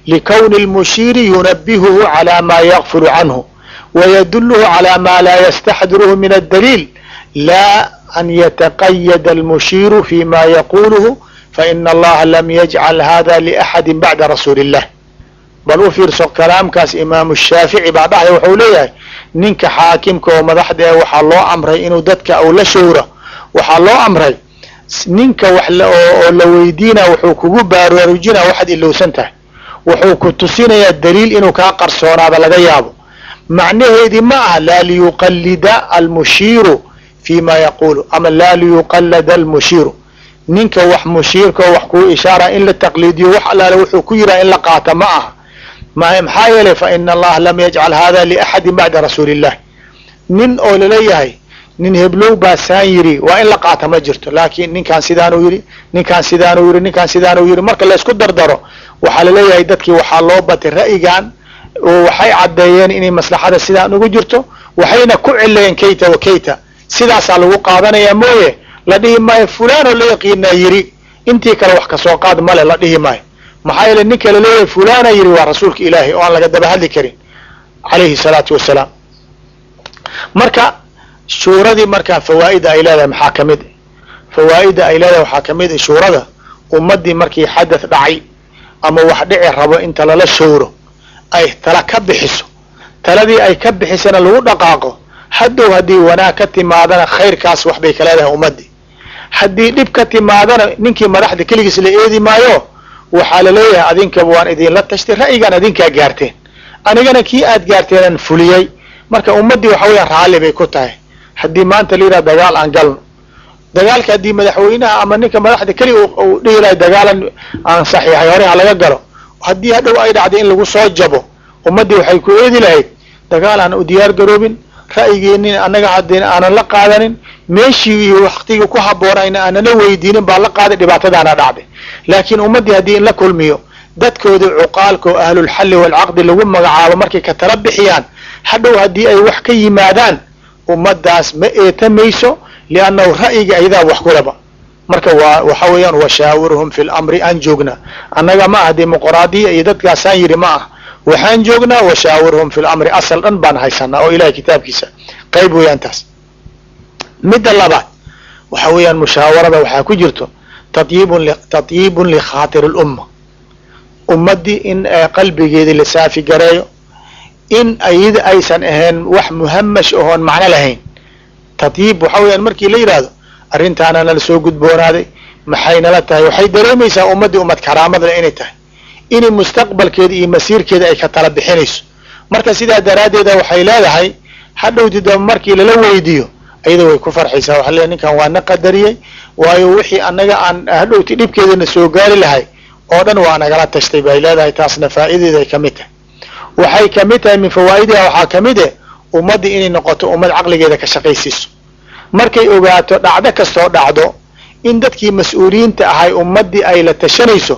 likowni lmushiiri yunabihuhu calى ma yakfulu canhu wayaduluhu calى ma laa yastaxdiruhu min addaliil, laa an yataqayada almushiiru fi ma yaquluhu, faina allaha lam yajcal hada liaxadi bacda rasuuli illah. Bal u fiirso kalaamkaas Imaamu Shaafici baa dhahay. Wuxuu leeyahay ninka xaakimka oo madaxda ee waxaa loo amray inuu dadka uu la showro. Waxaa loo amray ninka wax oo la weydiina wuxuu kugu baraarujinaa waxaad ilowsan tahay, wuxuu ku tusinayaa daliil inuu kaa qarsoonaada laga yaabo. Macnaheedii ma aha laa liyuqalida almushiiru fi ma yaquulu ama laa liyuqallada almushiiru, ninka wax mushiirka oo wax kuu ishaara in la taqliidiyo, wax allaale wuxuu ku yiraa in la qaata ma aha. Maxaa yeelay fa ina allaha lam yajcal hada liaxadin bacda rasuuli illah. Nin oo laleeyahay nin heblow baa saan yidhi waa in la qaata ma jirto, laakiin ninkaan sidaanuu yidhi, ninkaan sidaanuu yidhi, ninkaan sidaanuu yidhi, marka laysku dardaro waxaa laleeyahay dadkii waxaa loo batay ra'yigan oo waxay caddeeyeen inay maslaxada sidaan ugu jirto, waxayna ku cileeyeen kayta wa kayta, sidaasaa lagu qaadanaya mooye la dhihi maayo fulaan oo la yaqiinaa yidhi, intii kale wax kasoo qaad male la dhihi maayo. Maxaa yeele ninka laleeyahay fulaana yidhi waa rasuulka Ilaahay oo aan laga daba hadli karin calayhi salaatu wasalaam. Marka shuuradii markaa fawaa'ida ay leedahay maxaa kamid? Fawaa'ida ay leedahay waxaa kamid shuurada ummaddii markii xadath dhacay ama wax dhici rabo inta lala showro ay tala ka bixiso, taladii ay ka bixisana lagu dhaqaaqo. Haddow haddii wanaag ka timaadana khayrkaas wax bay ka leedahay ummaddii, haddii dhib ka timaadana ninkii madaxda keligiis la eedi maayo. Waxaa laleeyahay adinkaba waan idinla tashtay, ra'yigaan adinkaa gaarteen, anigana kii aad gaarteenan fuliyey. Marka ummaddii waxa weeyaan raalli bay ku tahay. Haddii maanta la yidhaha dagaal aan galno, dagaalka haddii madaxweynaha ama ninka madaxda keliga uu dhihi lahay dagaalan aan saxiixay hore ha laga galo, haddii hadhow ay dhacday in lagu soo jabo, ummaddii waxay ku eedi lahayd dagaal aan u diyaar garoobin, ra'yigeenin annaga haddii aanan la qaadanin, meeshii iyo waktigii ku habboonayna aanana weydiinin baa la qaaday, dhibaatadaana dhacday. Laakiin ummaddii haddii in la kulmiyo dadkoodii cuqaalka oo ahlulxalli waalcaqdi lagu magacaabo markay ka tala bixiyaan, hadhow haddii ay wax ka yimaadaan ummaddaas ma eetamayso, liannahu ra'yiga ayadaa wax kulaba. Marka waa waxa weeyaan washaawirhum fi lamri aan joognaa annaga, ma aha dimuqraadiya iyo dadkaasaan yidhi ma ah. Waxaan joognaa washaawirhum fi lamri, asal dhan baan haysanaa oo ilahay kitaabkiisa qayb weeyaan taas. Midda labaad waxa weeyaan mushaawarada waxaa ku jirto tatyibun likhaatir lumma, ummaddii in qalbigeedii la saafi gareeyo, in ayada aysan ahayn wax muhamash ahoon macno lahayn. Tatyiib waxa weeyaan markii la yidhaahdo arrintaana nala soo gudboonaaday, maxay nala tahay, waxay dareemaysaa ummaddii ummad karaamad leh inay tahay, inay mustaqbalkeeda iyo masiirkeeda ay ka tala bixinayso. Marka sidaa daraaddeeda waxay leedahay hadhowti daba markii lala weydiiyo ayada way ku farxaysaa, waxa leeyahay ninkan waa na qadariyey, waayo wixii annaga aan hadhowti dhibkeedana soo gaari lahay oo dhan waa nagala tashtay bay leedahay. Taasna faa'idadeeda ay kamid tahay, waxay kamid tahay min fawaa'idiha. Waxaa kamid eh ummaddii inay noqoto ummad caqligeeda ka shaqaysiiso. Markay ogaato dhacdo kastoo dhacdo in dadkii mas-uuliyiinta ahay ummaddii ay la tashanayso,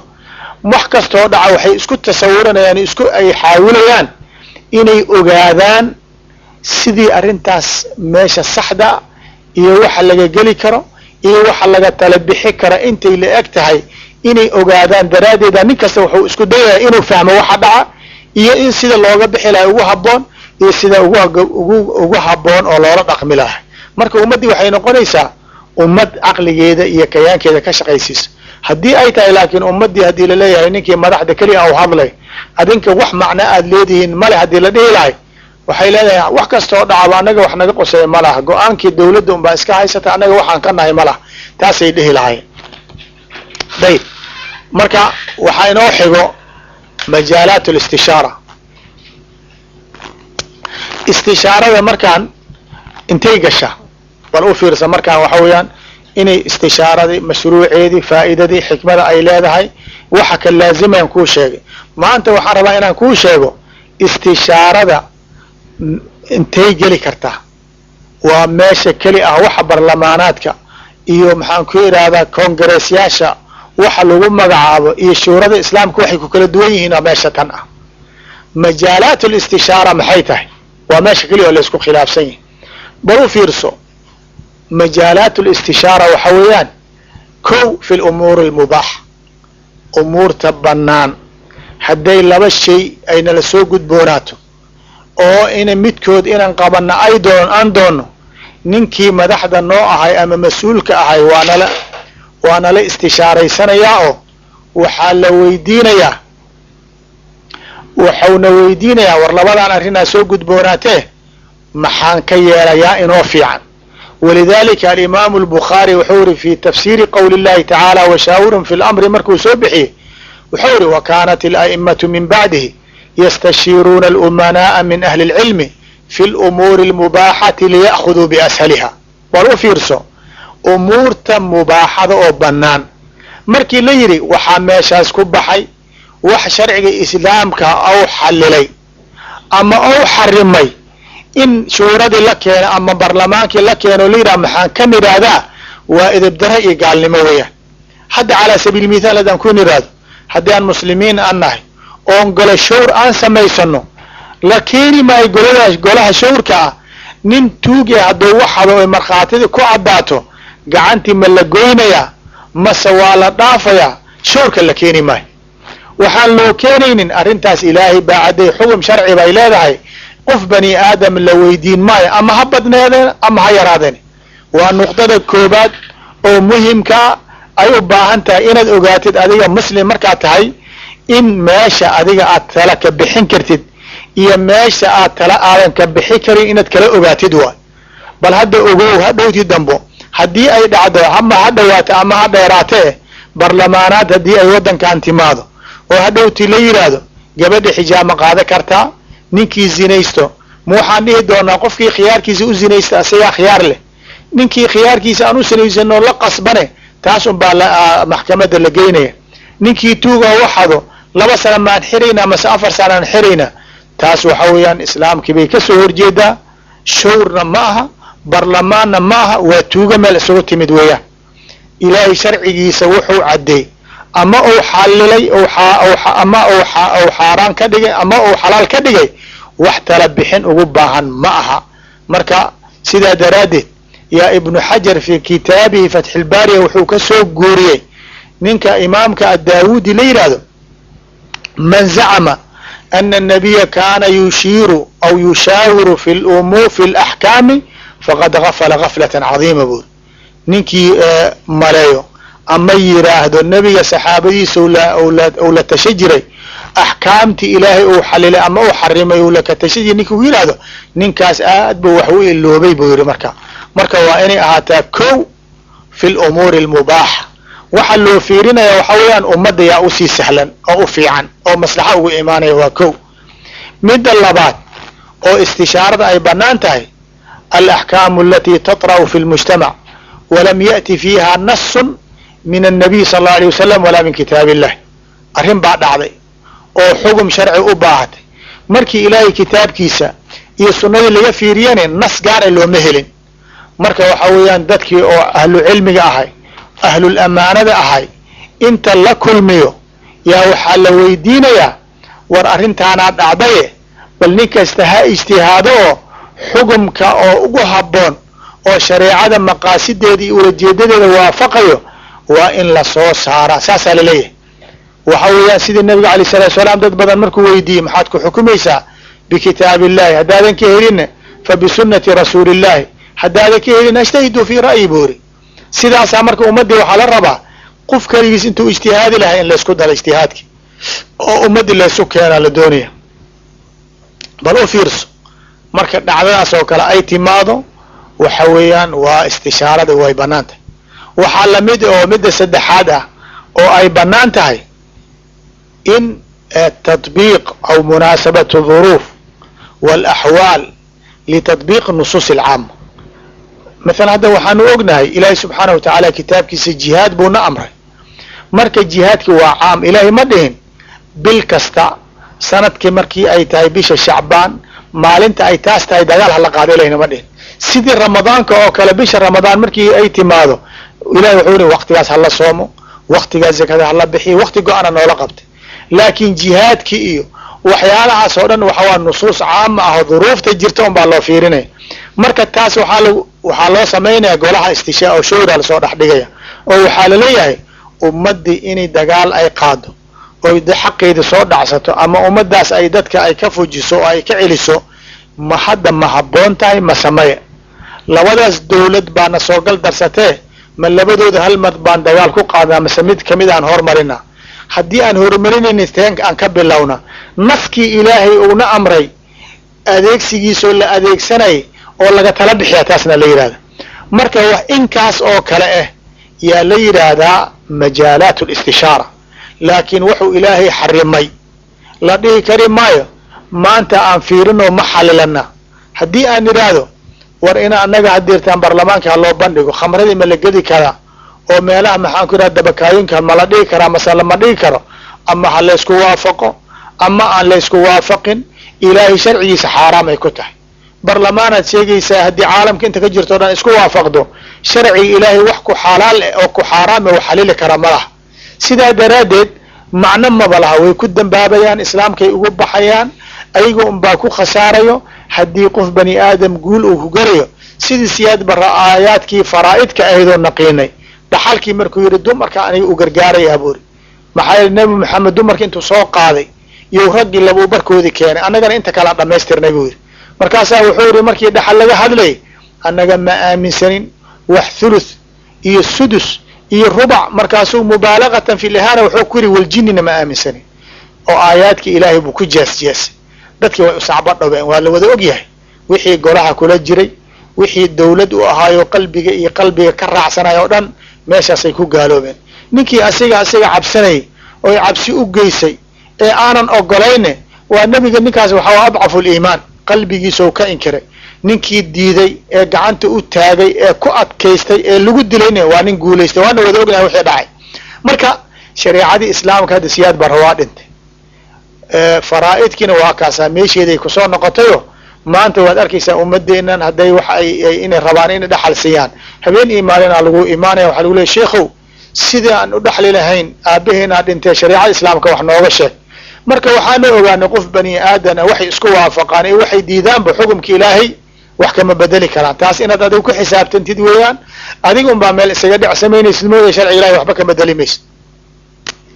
wax kastoo dhaca waxay isku tasawuranayaan, isku ay xaawilayaan inay ogaadaan sidii arrintaas meesha saxda iyo waxa laga geli karo iyo waxa laga tala bixi karo intay la eg tahay inay ogaadaan. Daraaddeeda nin kasta wuxuu isku dayaya inuu fahmo waxa dhaca iyo in sida looga bixi lahay ugu habboon iyo sida ugu habboon oo loola dhaqmi lahay. Marka ummaddii waxay noqonaysaa ummad caqligeeda iyo kayaankeeda ka shaqaysiisa. Haddii ay tahay laakiin ummaddii haddii laleeyahay ninkii madaxda keliya u hadlay, adinka wax macno aad leedihiin male haddii la dhihi lahay, waxay leedahay wax kastoo dhacaba annaga wax naga qoseeya ma laha, go-aankii dawladda unbaa iska haysata, annaga waxaan ka nahay ma laha, taasay dhihi lahayen. Dayib, marka waxaa inoo xigo majaalaat listishaara. Istishaarada markaan intay gashaa bal u fiirsa. Markaan waxa weeyaan inay istishaaradii mashruuceedii faa'iidadii xikmada ay leedahay waxa ka laazimayan kuu sheegay. Maanta waxaan rabaa inaan kuu sheego istishaarada intay geli kartaa. Waa meesha keli ah waxa barlamaanaadka iyo maxaan ku idhaahdaa kongareesyaasha waxa lagu magacaabo iyo shuurada islaamka waxay ku kala duwan yihiin waa meesha tan ah. Majaalaat listishaara maxay tahay? Waa meesha keliya oo laysku khilaafsan yahay. Bal u fiirso, majaalaat listishaara waxa weeyaan kow fi lumuuri almubaax, umuurta bannaan. Hadday laba shay ay nala soo gudboonaato oo ina midkood inaan qabana ay doon aan doono, ninkii madaxda noo ahay ama mas-uulka ahay waa nala istishaaraysanayaa oo waxaa la weydiinayaa, waxauna weydiinayaa, war labadan arrinaa soo gudboonaatee maxaan ka yeelayaa inoo fiican? Walidalika alimaamu albukhaari wuxuu yiri fi tafsiiri qowli llahi tacaala washaawirhum fi lamri markuu soo bixiyey, wuxuu yihi wa kaanat ala'imatu min bacdihi yastashiiruuna alumanaa'a min ahli اlcilmi fi lumuuri almubaaxati liya'khuduu biashaliha. Bal u fiirso, umuurta mubaaxada oo bannaan markii la yidhi waxaa meeshaas ku baxay wax sharciga islaamka ou xalilay ama ou xarimay in shuuradii la keeno ama barlamaankii la keeno la yidhaha maxaan ka nidhaahdaa, waa idibdare iyo gaalnimo weeyaan. Hadda calaa sabiil mithaal haddaan ku nidhaahdo, haddii aan muslimiin aan nahay oon golo shawr aan samaysano, la keeni maayo goladaas golaha shawrka ah nin tuugi hadduu wax hado oy markhaatidii ku caddaato, gacantii ma la goynayaa mase waa la dhaafayaa? Shawrka la keeni maayo. Waxaan loo keenaynin arrintaas ilaahay baa cadday, xugum sharci bay leedahay, qof bani aadam la weydiin maayo, ama ha badneedeen ama ha yaraadeen. Waa nuqdada koobaad oo muhimkaa ay u baahan tahay inaad ogaatid adiga muslim markaad tahay, in meesha adiga aad tala ka bixin kartid iyo meesha aad tala aadan ka bixi karin inaad kala ogaatid waay. Bal hadda ogow, hadhowti dambo haddii ay dhacdo, ama ha dhawaato ama ha dheeraatee, barlamaanaad haddii ay waddankan timaado oo hadhowti la yidhaahdo gabadha xijaab ma qaada kartaa, ninkii zinaysto ma waxaan dhihi doonaa qofkii khiyaarkiisa u zinaysta asagaa khiyaar leh, ninkii khiyaarkiisa aan u sinaysanoo la qasbane taas un baa maxkamadda la geynaya, ninkii tuuga waxado 2 sana maan xiraynaa mase 4 sana aan xiraynaa? Taas waxa weeyaan islaamkii bay kasoo horjeedaa. Shawrna ma aha, barlamaanna ma aha, waa tuuga meel isugu timid weeyaan. Ilaahay sharcigiisa wuxuu caddeey ama uu xalilay ama uu xaaraan ka dhigay ama uu xalaal ka dhigay, wax tala bixin ugu baahan ma aha. Marka sidaa daraaddeed Yaa Ibnu Xajar fii kitaabihi Fatxilbaariya wuxuu ka soo guuriyey ninka imaamka Addaawudi la yidhaahdo: "Man zacama ana الnabiya kana yushiiru aw yushaawiru fi fi laxkaami faqad gafala gaflata cadiima," buuri. Ninkii maleeyo ama yiraahdo nebiga saxaabadiisa ou la tasha jiray axkaamtii Ilaahay uu xalilay ama uu xarimay uu laka tasha jiray, ninki u yihahdo, ninkaas aad buu wax u iloobay, buu yihi. Marka waa inay ahaataa kow fi lumuuri almubaaxa. Waxa loo fiirinaya waxa weeyaan ummadda yaa usii sahlan oo u fiican oo maslaxa ugu imaanaya. Waa kow. Midda labaad oo istishaarada ay banaan tahay, alaxkaamu alatii taطra'u fi lmujtamac walam ya'ti fiiha nasun min annabiy sal allau alay wasalam walaa min kitaab illah. Arrin baa dhacday oo xugum sharci u baahatay. Markii Ilaahay kitaabkiisa iyo sunnadii laga fiiriyane, nas gaara looma helin. Marka waxa weeyaan dadkii oo ahlu cilmiga ahay, ahlul amaanada ahay, inta la kulmiyo yaa waxaa la weydiinayaa: war, arrintaanaa dhacdaye, bal nin kasta ha ijtihaado oo xugumka oo ugu habboon oo shareecada maqaasideeda iyo ulajeedadeeda waafaqayo waa in la soo saaraa. Saasaa laleeyahay. Waxa weeyaan sidii nabiga alayh salatu salaam dad badan markuu weydiiyey: "Maxaad ku xukumaysaa?" "Bikitaab illahi, haddaadan ka helinna fa bisunati rasuuli illahi, haddaadan ka helin ajtahidu fii ra'yi," buu yiri. Sidaasaa marka ummaddii waxaa la rabaa qof keligiis intuu ijtihaadi lahay in laysku daro ijtihaadki oo ummaddii laysu keenaa la doonaya. Bal u fiirso, marka dhacdadaas oo kale ay timaado, waxa weeyaan waa istishaarada way banaan tahay. Waxaa lamid oo midda saddexaad ah oo ay banaan tahay in tatbiiq aw munaasabat duruuf walaxwaal litatbiiq nusuus alcaama. Mathalan, hadda waxaanu ognahay Ilaahay subxaanahu watacaala kitaabkiisa jihaad buu na amray. Marka jihaadki waa caam. Ilaahay ma dhihin bil kasta, sanadkii markii ay tahay bisha Shacbaan, maalinta ay taas tahay dagaal hala qaado. Ilahina ma dhihin. Sidii Ramadaanka oo kale, bisha Ramadaan markii ay timaado, Ilahay wuxuu yihi waktigaas hala soomo, waktigaas zakada hala bixiyo, wakti go-ana noola qabtay. Laakiin jihaadki iyo waxyaalahaas oo dhan waxa waa nusuus caama ah oo duruufta jirta un baa loo fiirinaya. Marka taas waxaa loo samaynaya golaha istishaa oo showra lasoo dhex dhigaya oo waxaa laleeyahay ummaddii inay dagaal ay qaado oy xaqeeda soo dhacsato ama ummaddaas ay dadka ay ka fujiso oo ay ka celiso, ma hadda ma habboon tahay ma sameya? Labadaas dawlad baana soo gal darsatee, ma labadooda hal mar baan dagaal ku qaadnaa mase mid kamid aan horumarina? Haddii aan horumarinaynin, teen aan ka bilowna? Naskii Ilaahay uuna amray adeegsigiisoo la adeegsanay oo laga tala bixiya, taasna la yidhahda. Marka wax inkaas oo kale ah yaa la yidhaahdaa majaalaat listishaara. Laakiin wuxuu Ilaahay xarimay la dhihi kari maayo maanta aan fiirinoo ma xalilana. Haddii aan idhaahdo war ina anaga hadirtaan baarlamaanka ha loo bandhigo khamradii ma la gedi karaa oo meelaha, maxaan ku idhaha, dabakaayinka ma la dhigi karaa mase lama dhigi karo, ama ha laysku waafaqo ama aan laysku waafaqin, Ilaahay sharcigiisa xaaraam ay ku tahay. Barlamaanaad sheegaysaa, haddii caalamka inta ka jirto o dhan isku waafaqdo, sharciga Ilaahay wax ku xalaal oo ku xaaraam u xalili kara ma laha. Sidaa daraaddeed macno maba laha. Way ku dambaabayaan, islaamkay ugu baxayaan, ayaga unbaa ku khasaarayo. Haddii qof bani aadam guul uu ku galayo, sidii Siyaad Barra aayaadkii faraa'idka ahaydoo naqiinay dhaxalkii markuu yidhi dumarka aniga u gargaarayaa buuri, maxaa yeele Nebi Maxamed dumarka intuu soo qaaday iyo raggii labuu barkoodii keenay, annagana inta kalea dhamaystirnay, buu yidhi. Markaasaa wuxuu yidhi markii dhaxal laga hadlayay annaga ma aaminsanin wax thuluth iyo sudus iyo rubac. Markaasuu mubaalagatan fi lihaana wuxuu ku yidhi waljinina ma aaminsanin, oo aayaadkii Ilaahay buu ku jees jeesay. Dadkii way usacbo dhobeen. Waa la wada ogyahay wixii golaha kula jiray, wixii dawlad u ahaayo qalbiga iyo qalbiga ka raacsanaya oo dhan meeshaasay ku gaaloobeen. Ninkii asiga cabsanayay oy cabsi u geysay ee aanan ogolayne waa nebiga. Ninkaas waxaa adcafu liimaan, qalbigiisau ka inkiray. Ninkii diiday ee gacanta u taagay ee ku adkaystay ee lagu dilayne waa nin guulaystay. Waana wada ognahay wixii dhacay. Marka shareecadii islaamka hadda Siyaad Barra waa dhintay, faraa'idkiina waa kaasaa meesheeday kusoo noqotayo. Maanta waad arkaysaa ummadeennan hadday wax ay inay rabaan inay dhaxal siiyaan, habeen iyo maalinaa lagu imaanaya, waxaa lagu leey: "Sheekhow, sidii aan u dhaxli lahayn aabaheenaa dhintee, shareecada islaamka wax nooga sheeg." Marka waxaana ogaanay qof bani aadana waxay isku waafaqaan iyo waxay diidaanba xukumka Ilaahay Wax kama bedeli karaan. Taas inaad adigu ku xisaabtantid weeyaan. Adiga unbaa meel isaga dhec samaynaysid mooya, sharciga Ilahi waxba ka bedeli maysid.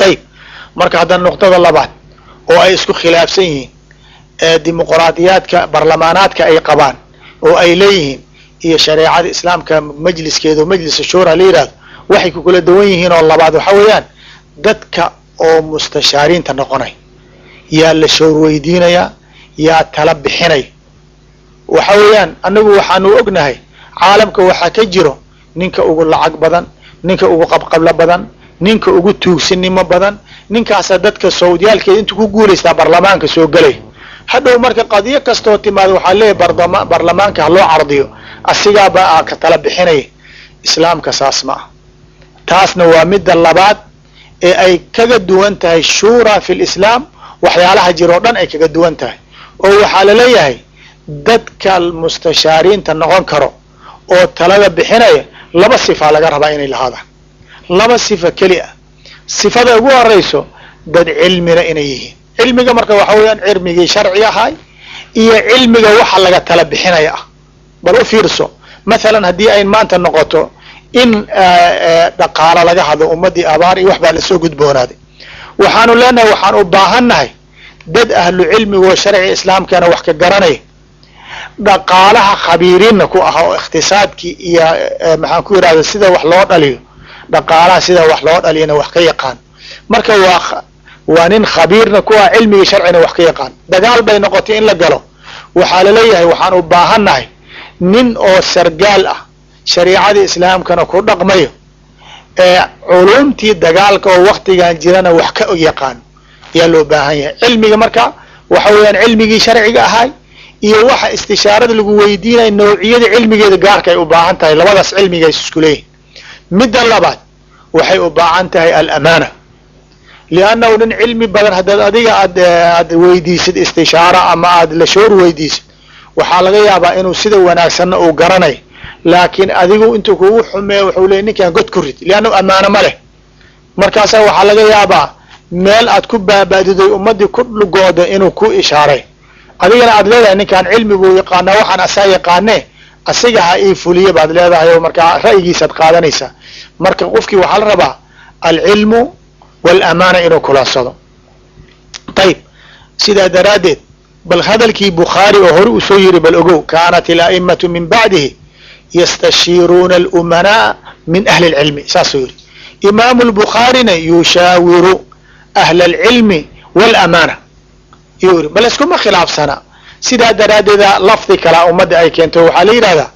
Ayib, marka haddana nuqtada labaad oo ay isku khilaafsan yihiin ee dimuqraadiyaadka barlamaanaadka ay qabaan oo ay leeyihiin iyo shareecada Islaamka majliskeeda oo Majlis Shuura la yihahdo, waxay ku kala duwan yihiin oo labaad waxa weeyaan dadka oo mustashaariinta noqonay. Yaa la showr weydiinaya? Yaa tala bixinay? Waxa weeyaan, anagu waxaanu ognahay caalamka waxaa ka jiro ninka ugu lacag badan, ninka ugu qabqablo badan, ninka ugu tuugsinimo badan, ninkaasa dadka sawdiyaalkeeda intuu ku guulaystaa barlamaanka soo gelay. Hadhow marka qadiyo kastoo timaado waxaa leeyahy barlamaanka ha loo cardiyo, asigaaba ka tala bixinaya. Islaamka saas ma ah. Taasna waa midda labaad ee ay kaga duwan tahay shuura fi lislaam, waxyaalaha jir oo dhan ay kaga duwan tahay, oo waxaa laleeyahay dadka mustashaariinta noqon karo oo talada bixinaya laba sifa laga rabaa inay lahaadaan, laba sifa keli ah. Sifada ugu horeyso, dad cilmina inay yihiin. Cilmiga marka waxa weeyaan cilmigii sharciga ahay iyo cilmiga waxa laga tala bixinaya ah. Bal u fiirso, mathalan haddii ay maanta noqoto in dhaqaalo laga hadlo, ummadii abaar iyo wax baa lasoo gudboonaaday, waxaanu leenahay waxaan u baahannahay dad ahlu cilmigoo sharciga islaamkana wax ka garanaya, dhaqaalaha khabiiriinna ku ah, oo ikhtisaadkii iyo, maxaan ku yidhahda, sida wax loo dhaliyo dhaqaalaha, sida wax loo dhaliyana wax ka yaqaan. Marka waa nin khabiirna ku ah, cilmigii sharcina wax ka yaqaan. Dagaal bay noqotay in la galo, waxaa laleeyahay waxaan u baahannahay nin oo sargaal ah, shariicada islaamkana ku dhaqmayo, ee culumtii dagaalka oo waktigan jirana wax ka yaqaan ayaa loo baahan yahay. Cilmiga marka waxa weeyaan cilmigii sharciga ahay iyo waxa istishaarada lagu weydiinaya nawciyada cilmigeeda gaarka ay u baahan tahay, labadaas cilmiga is isku leeyihin. Midda labaad waxay u baahan tahay alamaana, liannahu nin cilmi badan haddaad adiga aad weydiisid istishaara ama aad la shoor weydiisid, waxaa laga yaabaa inuu sida wanaagsanna uu garanay, laakiin adigu intuu kugu xumeeyo wuxuu leeyay ninkan god ku rid, liannahu amaano ma leh. Markaasaa waxaa laga yaabaa meel aad ku baaba'didoy ummaddii ku lugooda inuu ku ishaaray, adigana aad leedahay ninkaan cilmi buu yaqaanaa, waxaan asaa yaqaane, asiga ha ii fuliye baad leedahay, oo markaa ra'yigiisaad qaadanaysaa. Marka qofkii waxaa la rabaa alcilmu waalamaana inuu kulansado. Ayib, sidaa daraaddeed bal hadalkii Bukhaari oo hore uu soo yiri bal ogow: "Kaanat ala'imatu min bacdihi yastashiiruuna alumanaa min ahli اlcilmi." Saasuu yidhi Imaamu Lbukhaarina, "Yushaawiru ahla alcilmi wاlamaana" yuu yidhi. Bal iskuma khilaafsana. Sidaa daraaddeeda lafdi kalaa ummadda ay keento, waxaa la yidhahdaa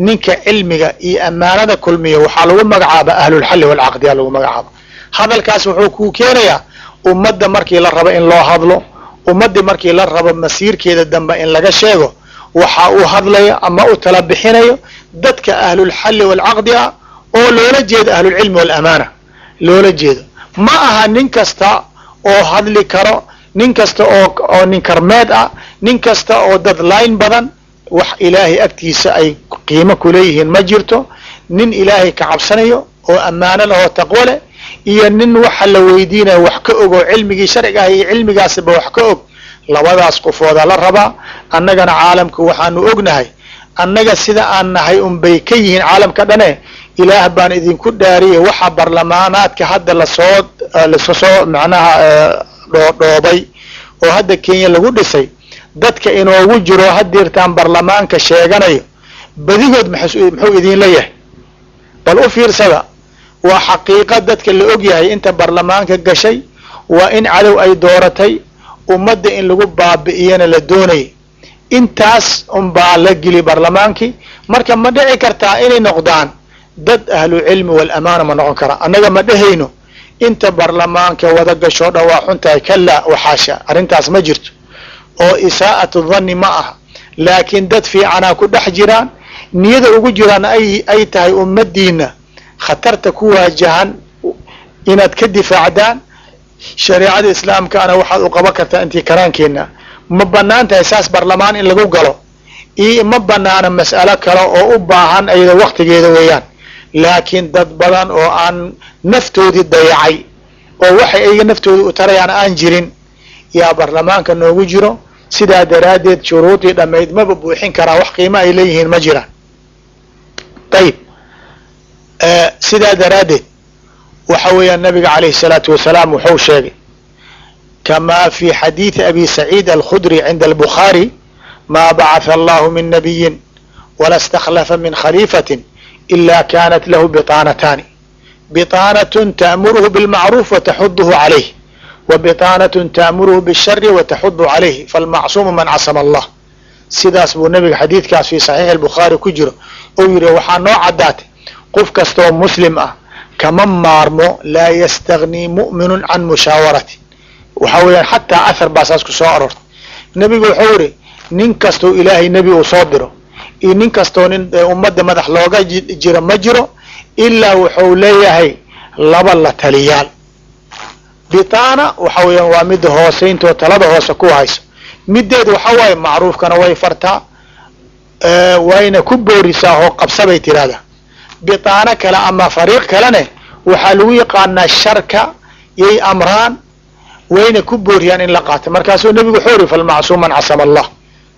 ninka cilmiga iyo amaanada kulmiya waxaa lagu magacaaba ahlulxalli walcaqdi aa lagu magacaaba. Hadalkaas wuxuu kuu keenayaa ummadda markii la rabo in loo hadlo, ummaddii markii la rabo masiirkeeda dambe in laga sheego, waxa uu hadlaya ama u tala bixinayo dadka ahlulxalli walcaqdi ah, oo loola jeedo ahlulcilmi walamaana loola jeedo. Ma aha nin kasta oo hadli karo, nin kasta oo nin karmeed ah, nin kasta oo dad line badan. Wax Ilaahay agtiisa ay qiimo kuleeyihiin ma jirto. Nin Ilaahay ka cabsanayo oo ammaano leh oo taqwo leh iyo nin waxa la weydiinayo wax ka og oo cilmigii sharciga ah iyo cilmigaasba wax ka og, labadaas qofooda la rabaa. Annagana caalamka waxaanu ognahay annaga sida aan nahay unbay ka yihiin caalamka dhane. Ilaah baan idinku dhaariyay, waxa barlamaanaadka hadda lasoo lasoo macnaha dhoodhoobay oo hadda Kenya lagu dhisay, dadka inoogu jiro hadeertaan barlamaanka sheeganayo badigood muxuu idin leeyahay? Bal u fiirsada, waa xaqiiqa dadka la og yahay. Inta barlamaanka gashay waa in cadow ay dooratay, ummadda in lagu baabi'iyana la doonayay. Intaas unbaa la geli barlamaankii. Marka ma dhici kartaa inay noqdaan dad ahlu cilmi walamaana? Ma noqon kara. Annaga ma dhehayno inta barlamaanka wada gashoo dhan waa xun tahay, kala waxaasha, arrintaas ma jirto oo isaa'atu dhanni ma aha, laakiin dad fiicanaa ku dhex jiraan, niyada ugu jiraan ay tahay ummadiina khatarta ku waajahan inaad ka difaacdaan, shareecada islaamkaana waxaad u qaban kartaa intii karaankeena. Ma banaan tahay saas barlamaan in lagu galo iyo ma banaana? Mas'alo kale oo u baahan ayada waktigeeda weeyaan, laakiin dad badan oo aan naftoodii dayacay oo waxay ayaga naftooda u tarayaan aan jirin yaa barlamaanka noogu jiro. Sidaa daraaddeed shuruudii dhammayd maba buuxin karaa, wax qiimo ay leeyihiin ma jiraan. Ayib, sidaa daraaddeed waxa weeyaan nabiga calayhi الsalaatu wasalaam wuxuu sheegay, kama fi xadiidi abi saciid alkhudri cinda albukhaari: "Ma bacatha allahu min nabiyin wala istakhlafa min khaliifatin ila kanat lahu biطaanataani: biطaanatun ta'muruhu bilmacruuf wataxuduhu calayh, wa biطaanatun ta'muruhu bishari wataxudu calayh, falmacsuumu man casama allah." Sidaas buu nabiga xadiidkaas fi saxiixi albukhaari ku jiro uu yihi. Waxaa noo caddaatay qof kastoo muslim ah kama maarmo, laa yastagnii mu'minu can mushaawarati. Waxa weeyaan xataa athar baa saas ku soo aroortay. Nebigu wuxuu yihi, nin kastoo Ilaahay nebi uu soo diro iyo nin kastoo nin ummadda madax looga jiro ma jiro ilaa wuxuu leeyahay laba la taliyaal. Bitaana waxa weeyaan waa midda hooseyntoo talada hoose ku hayso. Mideed waxa waaye macruufkana way fartaa, wayna ku boorisaa oo qabsabay tirahdaa. Bitaano kale ama fariiq kalene waxaa lagu yaqaanaa sharka yay amraan, wayna ku booriyaan in la qaato. Markaasuu nebigu wuxuu yiri, "Falmacsuum man casama allah."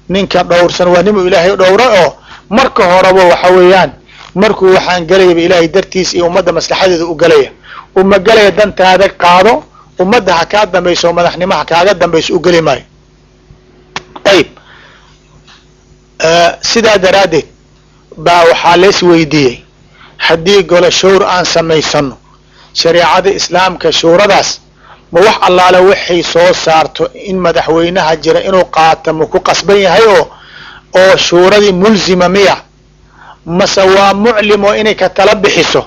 Ninka dhowrsan waa nimuu Ilaahay dhowra, oo marka horeba waxa weeyaan markuu waxaan gelayaba Ilaahay dartiis iyo ummadda maslaxadeeda u gelaya. Uma gelaya dantaada qaado, ummadda ha kaa dambayso, madaxnimo ha kaaga dambayso, u geli maayo. Ayib, sidaa daraaddeed baa waxaa lees weydiiyey, haddii golo shawr aan samaysano shareecada Islaamka, shuuradaas ma wax allaale waxay soo saarto in madaxweynaha jira inuu qaato ma ku qasban yahay, oo shuuradii mulzima miya, mase waa muclim oo inay ka tala bixiso,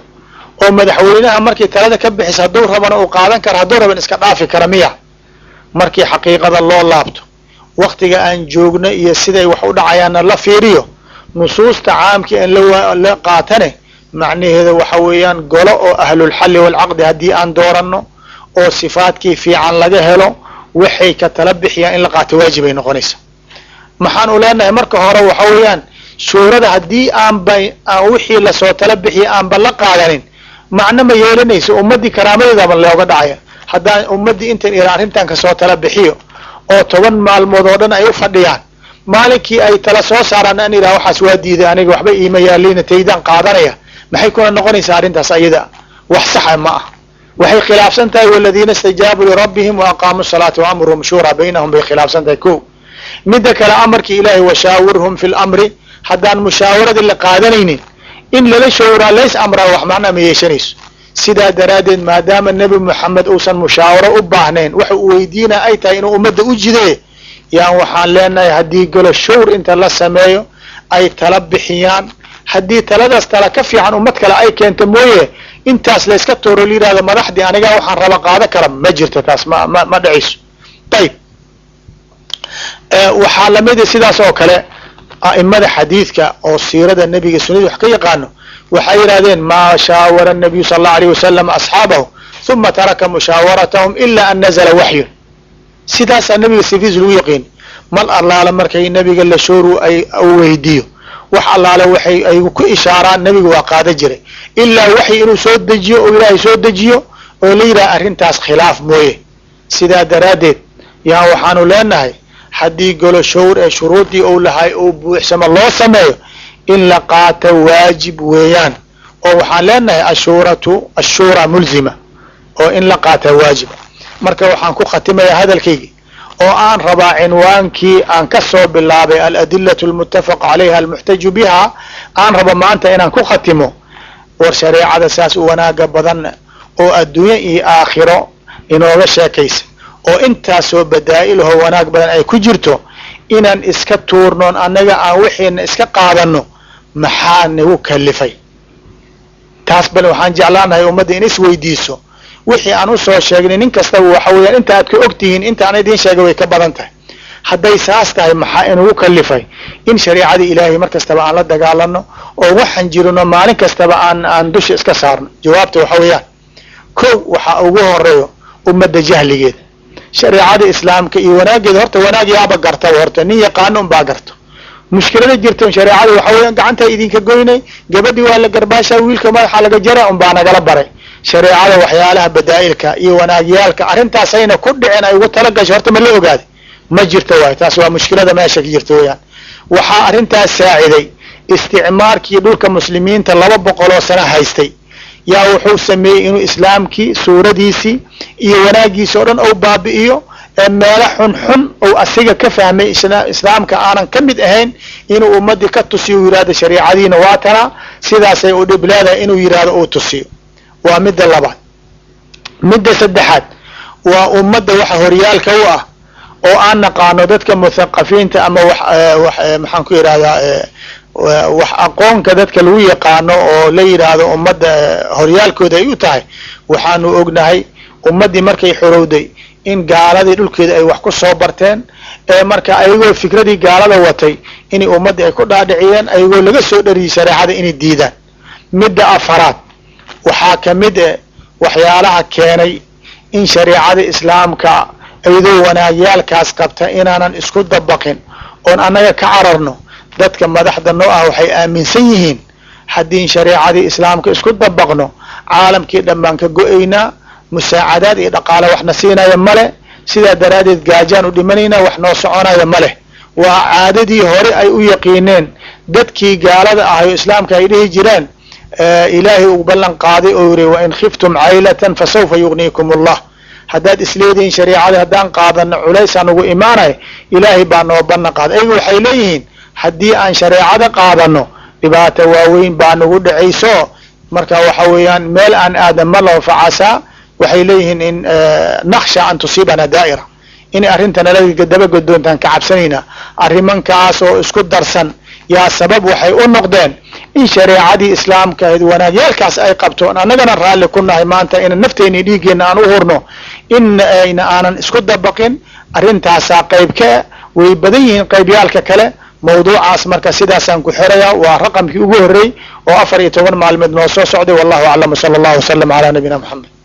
oo madaxweynaha markii talada ka bixiso hadduu rabana uu qaadan kara, hadduu raban iska dhaafi kara miya? Markii xaqiiqada loo laabto, waktiga aan joogno iyo siday wax u dhacayaanna la fiiriyo, nusuusta caamkii aan la qaatane, macnaheeda waxa weeyaan golo oo ahlulxalli waalcaqdi haddii aan dooranno oo sifaadkii fiican laga helo, waxay ka tala bixiyaan in la qaato waajib ay noqonaysa. Maxaan u leenahay? Marka hore waxa weeyaan shuurada haddii aanba aan wixii lasoo tala bixiya aanba la qaadanin, macno ma yeelanayso, ummaddii karaamadeedaba looga dhacaya. Haddaan ummaddii intan ila arrintan kasoo tala bixiyo oo 10 maalmood oo dhan ay u fadhiyaan, maalinkii ay tala soo saaraan an ilah waxaas waa diiday, aniga waxba iima yaalina, taydaan qaadanaya, maxay kuna noqonaysaa arrintaas? Ayada wax saxa ma ah. Waxay khilaafsan tahay "waladiina istajaabuu lirabbihim wa aqaamuu salaata wa amruhum shuuraa baynahum" bay khilaafsan tahay. Ko midda kale, amarkii Ilaahay "washaawirhum fi lamri", haddaan mushaawaradii la qaadanaynin, in lala shawraa lays amraa wax macnaa ma yeeshanayso. Sidaa daraaddeed, maadaama Nebi Moxamed uusan mushaawaro u baahnayn, waxa uu weydiina ay tahay inuu ummadda u jidee, yaan waxaan leenahay haddii golo shawr inta la sameeyo ay tala bixiyaan, haddii taladaas tala ka fiican ummad kale ay keento mooye, intaas layska tooro la yihahdo madaxdii anigaa waxaan raba qaado kara, ma jirto, taas ma dhacayso. Ayib, waxaa lamida sidaas oo kale a'imada xadiidka oo siirada nebiga sunadii wax ka yaqaano waxay yidhahdeen: "Maa shaawara nabiyu sala allahu alayh wasalam asxaabahu uma taraka mushaawaratahum ila an nazala waxyun." Sidaasaa nebiga sifiis lagu yaqiin. Mal allaale markay nebiga la shooru ay weydiiyo, wax allaale waxay ay ku ishaaraan nebiga waa qaada jiray, ilaa waxyi inuu soo dejiyo oo Ilaahay soo dejiyo oo la yidhaha arrintaas khilaaf mooye. Sidaa daraaddeed yaa waxaanu leenahay haddii golo shawr ee shuruudii uu lahay uu buuxsamo loo sameeyo, in la qaato waajib weeyaan, oo waxaan leenahay ashuuratu ashuura mulzima oo in la qaata waajiba. Marka waxaan ku khatimayaa hadalkaygii oo aan rabaa cinwaankii aan ka soo bilaabay, aladilatu almuttafaq calayha almuxtaju biha, aan rabo maanta inaan ku khatimo. War shareecada saas u wanaaga badan oo adduunye iyo aakhiro inooga sheekaysa oo intaasoo badaa'ilahoo wanaag badan ay ku jirto, inaan iska tuurnoon annaga aan wixiina iska qaadano, maxaa nagu kalifay taas? Bal waxaan jeclaanahay ummadda in isweydiiso wixii aan usoo sheegnay. Nin kastaba waxa weeyaan inta aad ka og tihiin inta aan idiin sheegay way ka badan tahay. Hadday saas tahay, maxaa inugu kalifay in shareecada Ilaahay mar kastaba aan la dagaalano oo waxaan jirino maalin kastaba aan dusha iska saarno? Jawaabta waxa weeyaan, kow, waxaa ugu horeeyo ummadda jahligeeda shareecada Islaamka iyo wanaageeda. Horta wanaag yaaba gartaba, horta nin yaqaano unbaa garto. Mushkilada jirta shareecada waxa weeyaan gacantaa idinka goynay, gabadhii waa la garbaashaa, wiilka madaxa laga jara unbaa nagala baray shareecada waxyaalaha badaa'ilka iyo wanaagyaalka. Arrintaasayna ku dhicin ay ugu tala gasho horta ma la ogaaday? Ma jirto waay. Taas waa mushkilada meesha ka jirta weyaan. Waxaa arrintaas saaciday isticmaarkii dhulka muslimiinta 200 oo sano haystay. Yaa wuxuu sameeyey inuu islaamkii suuradiisii iyo wanaagiisi o dhan ou baabi'iyo, ee meelo xun xun ou asiga ka fahmay islaamka aanan ka mid ahayn inuu ummadii ka tusiyo, u yihahdo shariicadiina waa tanaa, sidaasay u dhib leedahay, inuu yihahdo uu tusiyo. Waa midda labaad. Midda saddexaad waa ummadda waxa horyaalka u ah oo aan naqaano, dadka muthaqafiinta ama wax maxaan ku yidhahdaa, wax aqoonka dadka lagu yaqaano oo la yidhaahdo ummadda horyaalkooda ay u tahay. Waxaanu ognahay ummaddii markay xorowday in gaaladii dhulkeeda ay wax ku soo barteen, ee marka ayagoo fikradii gaalada watay inay ummaddii ay ku dhaadhiciyeen, ayagoo laga soo dhariyey shareecada inay diidaan. Midda afaraad, waxaa kamid e waxyaalaha keenay in shareecada islaamka iyadoo wanaagyaalkaas qabta inaanan isku dabaqin oon annaga ka cararno, dadka madaxda noo ah waxay aaminsan yihiin haddii shareecadii islaamka isku dabaqno, caalamkii dhan baan ka go-aynaa, musaacadaad iyo dhaqaale waxna siinaya male, sidaa daraaddeed gaajaan u dhimanaynaa, wax noo soconaya maleh. Waa caadadii hore ay u yaqiineen dadkii gaalada ahay oo islaamka ay dhihi jireen, Ilaahay uu ballan qaaday oo yiri: "Wain khiftum caylatan fasawfa yugniikum Allah." Haddaad isleedihiin shareicada haddaan qaadano culaysaan ugu imaanay, Ilaahay baa noo ballan qaaday. Ayaga waxay leeyihiin haddii aan shareecada qaadano dhibaato waaweyn baa nagu dhacayso. Marka waxa weeyaan meel aan aadan ma lao facasaa. Waxay leeyihiin in nakhsha an tusiibana daa'ira, inay arrinta nala dabagodoontaan ka cabsanaynaa. Arrimankaas oo isku darsan yaa sabab waxay u noqdeen in shareecadii islaamka ahayd wanaagyaalkaas ay qabto, annagana raalli ku nahay maanta ina nafteena iyo dhiiggeena aan u hurno, in ayna aanan isku dabaqin. Arrintaasaa qayb ka way badan yihiin qaybyaalka kale. Mawduucaas marka sidaasaan ku xirayaa. Waa raqamkii ugu horrey oo 14 maalmood noo soo socday. Wallahu aclam, sala allahu wasalam calaa nabiyina Moxamed.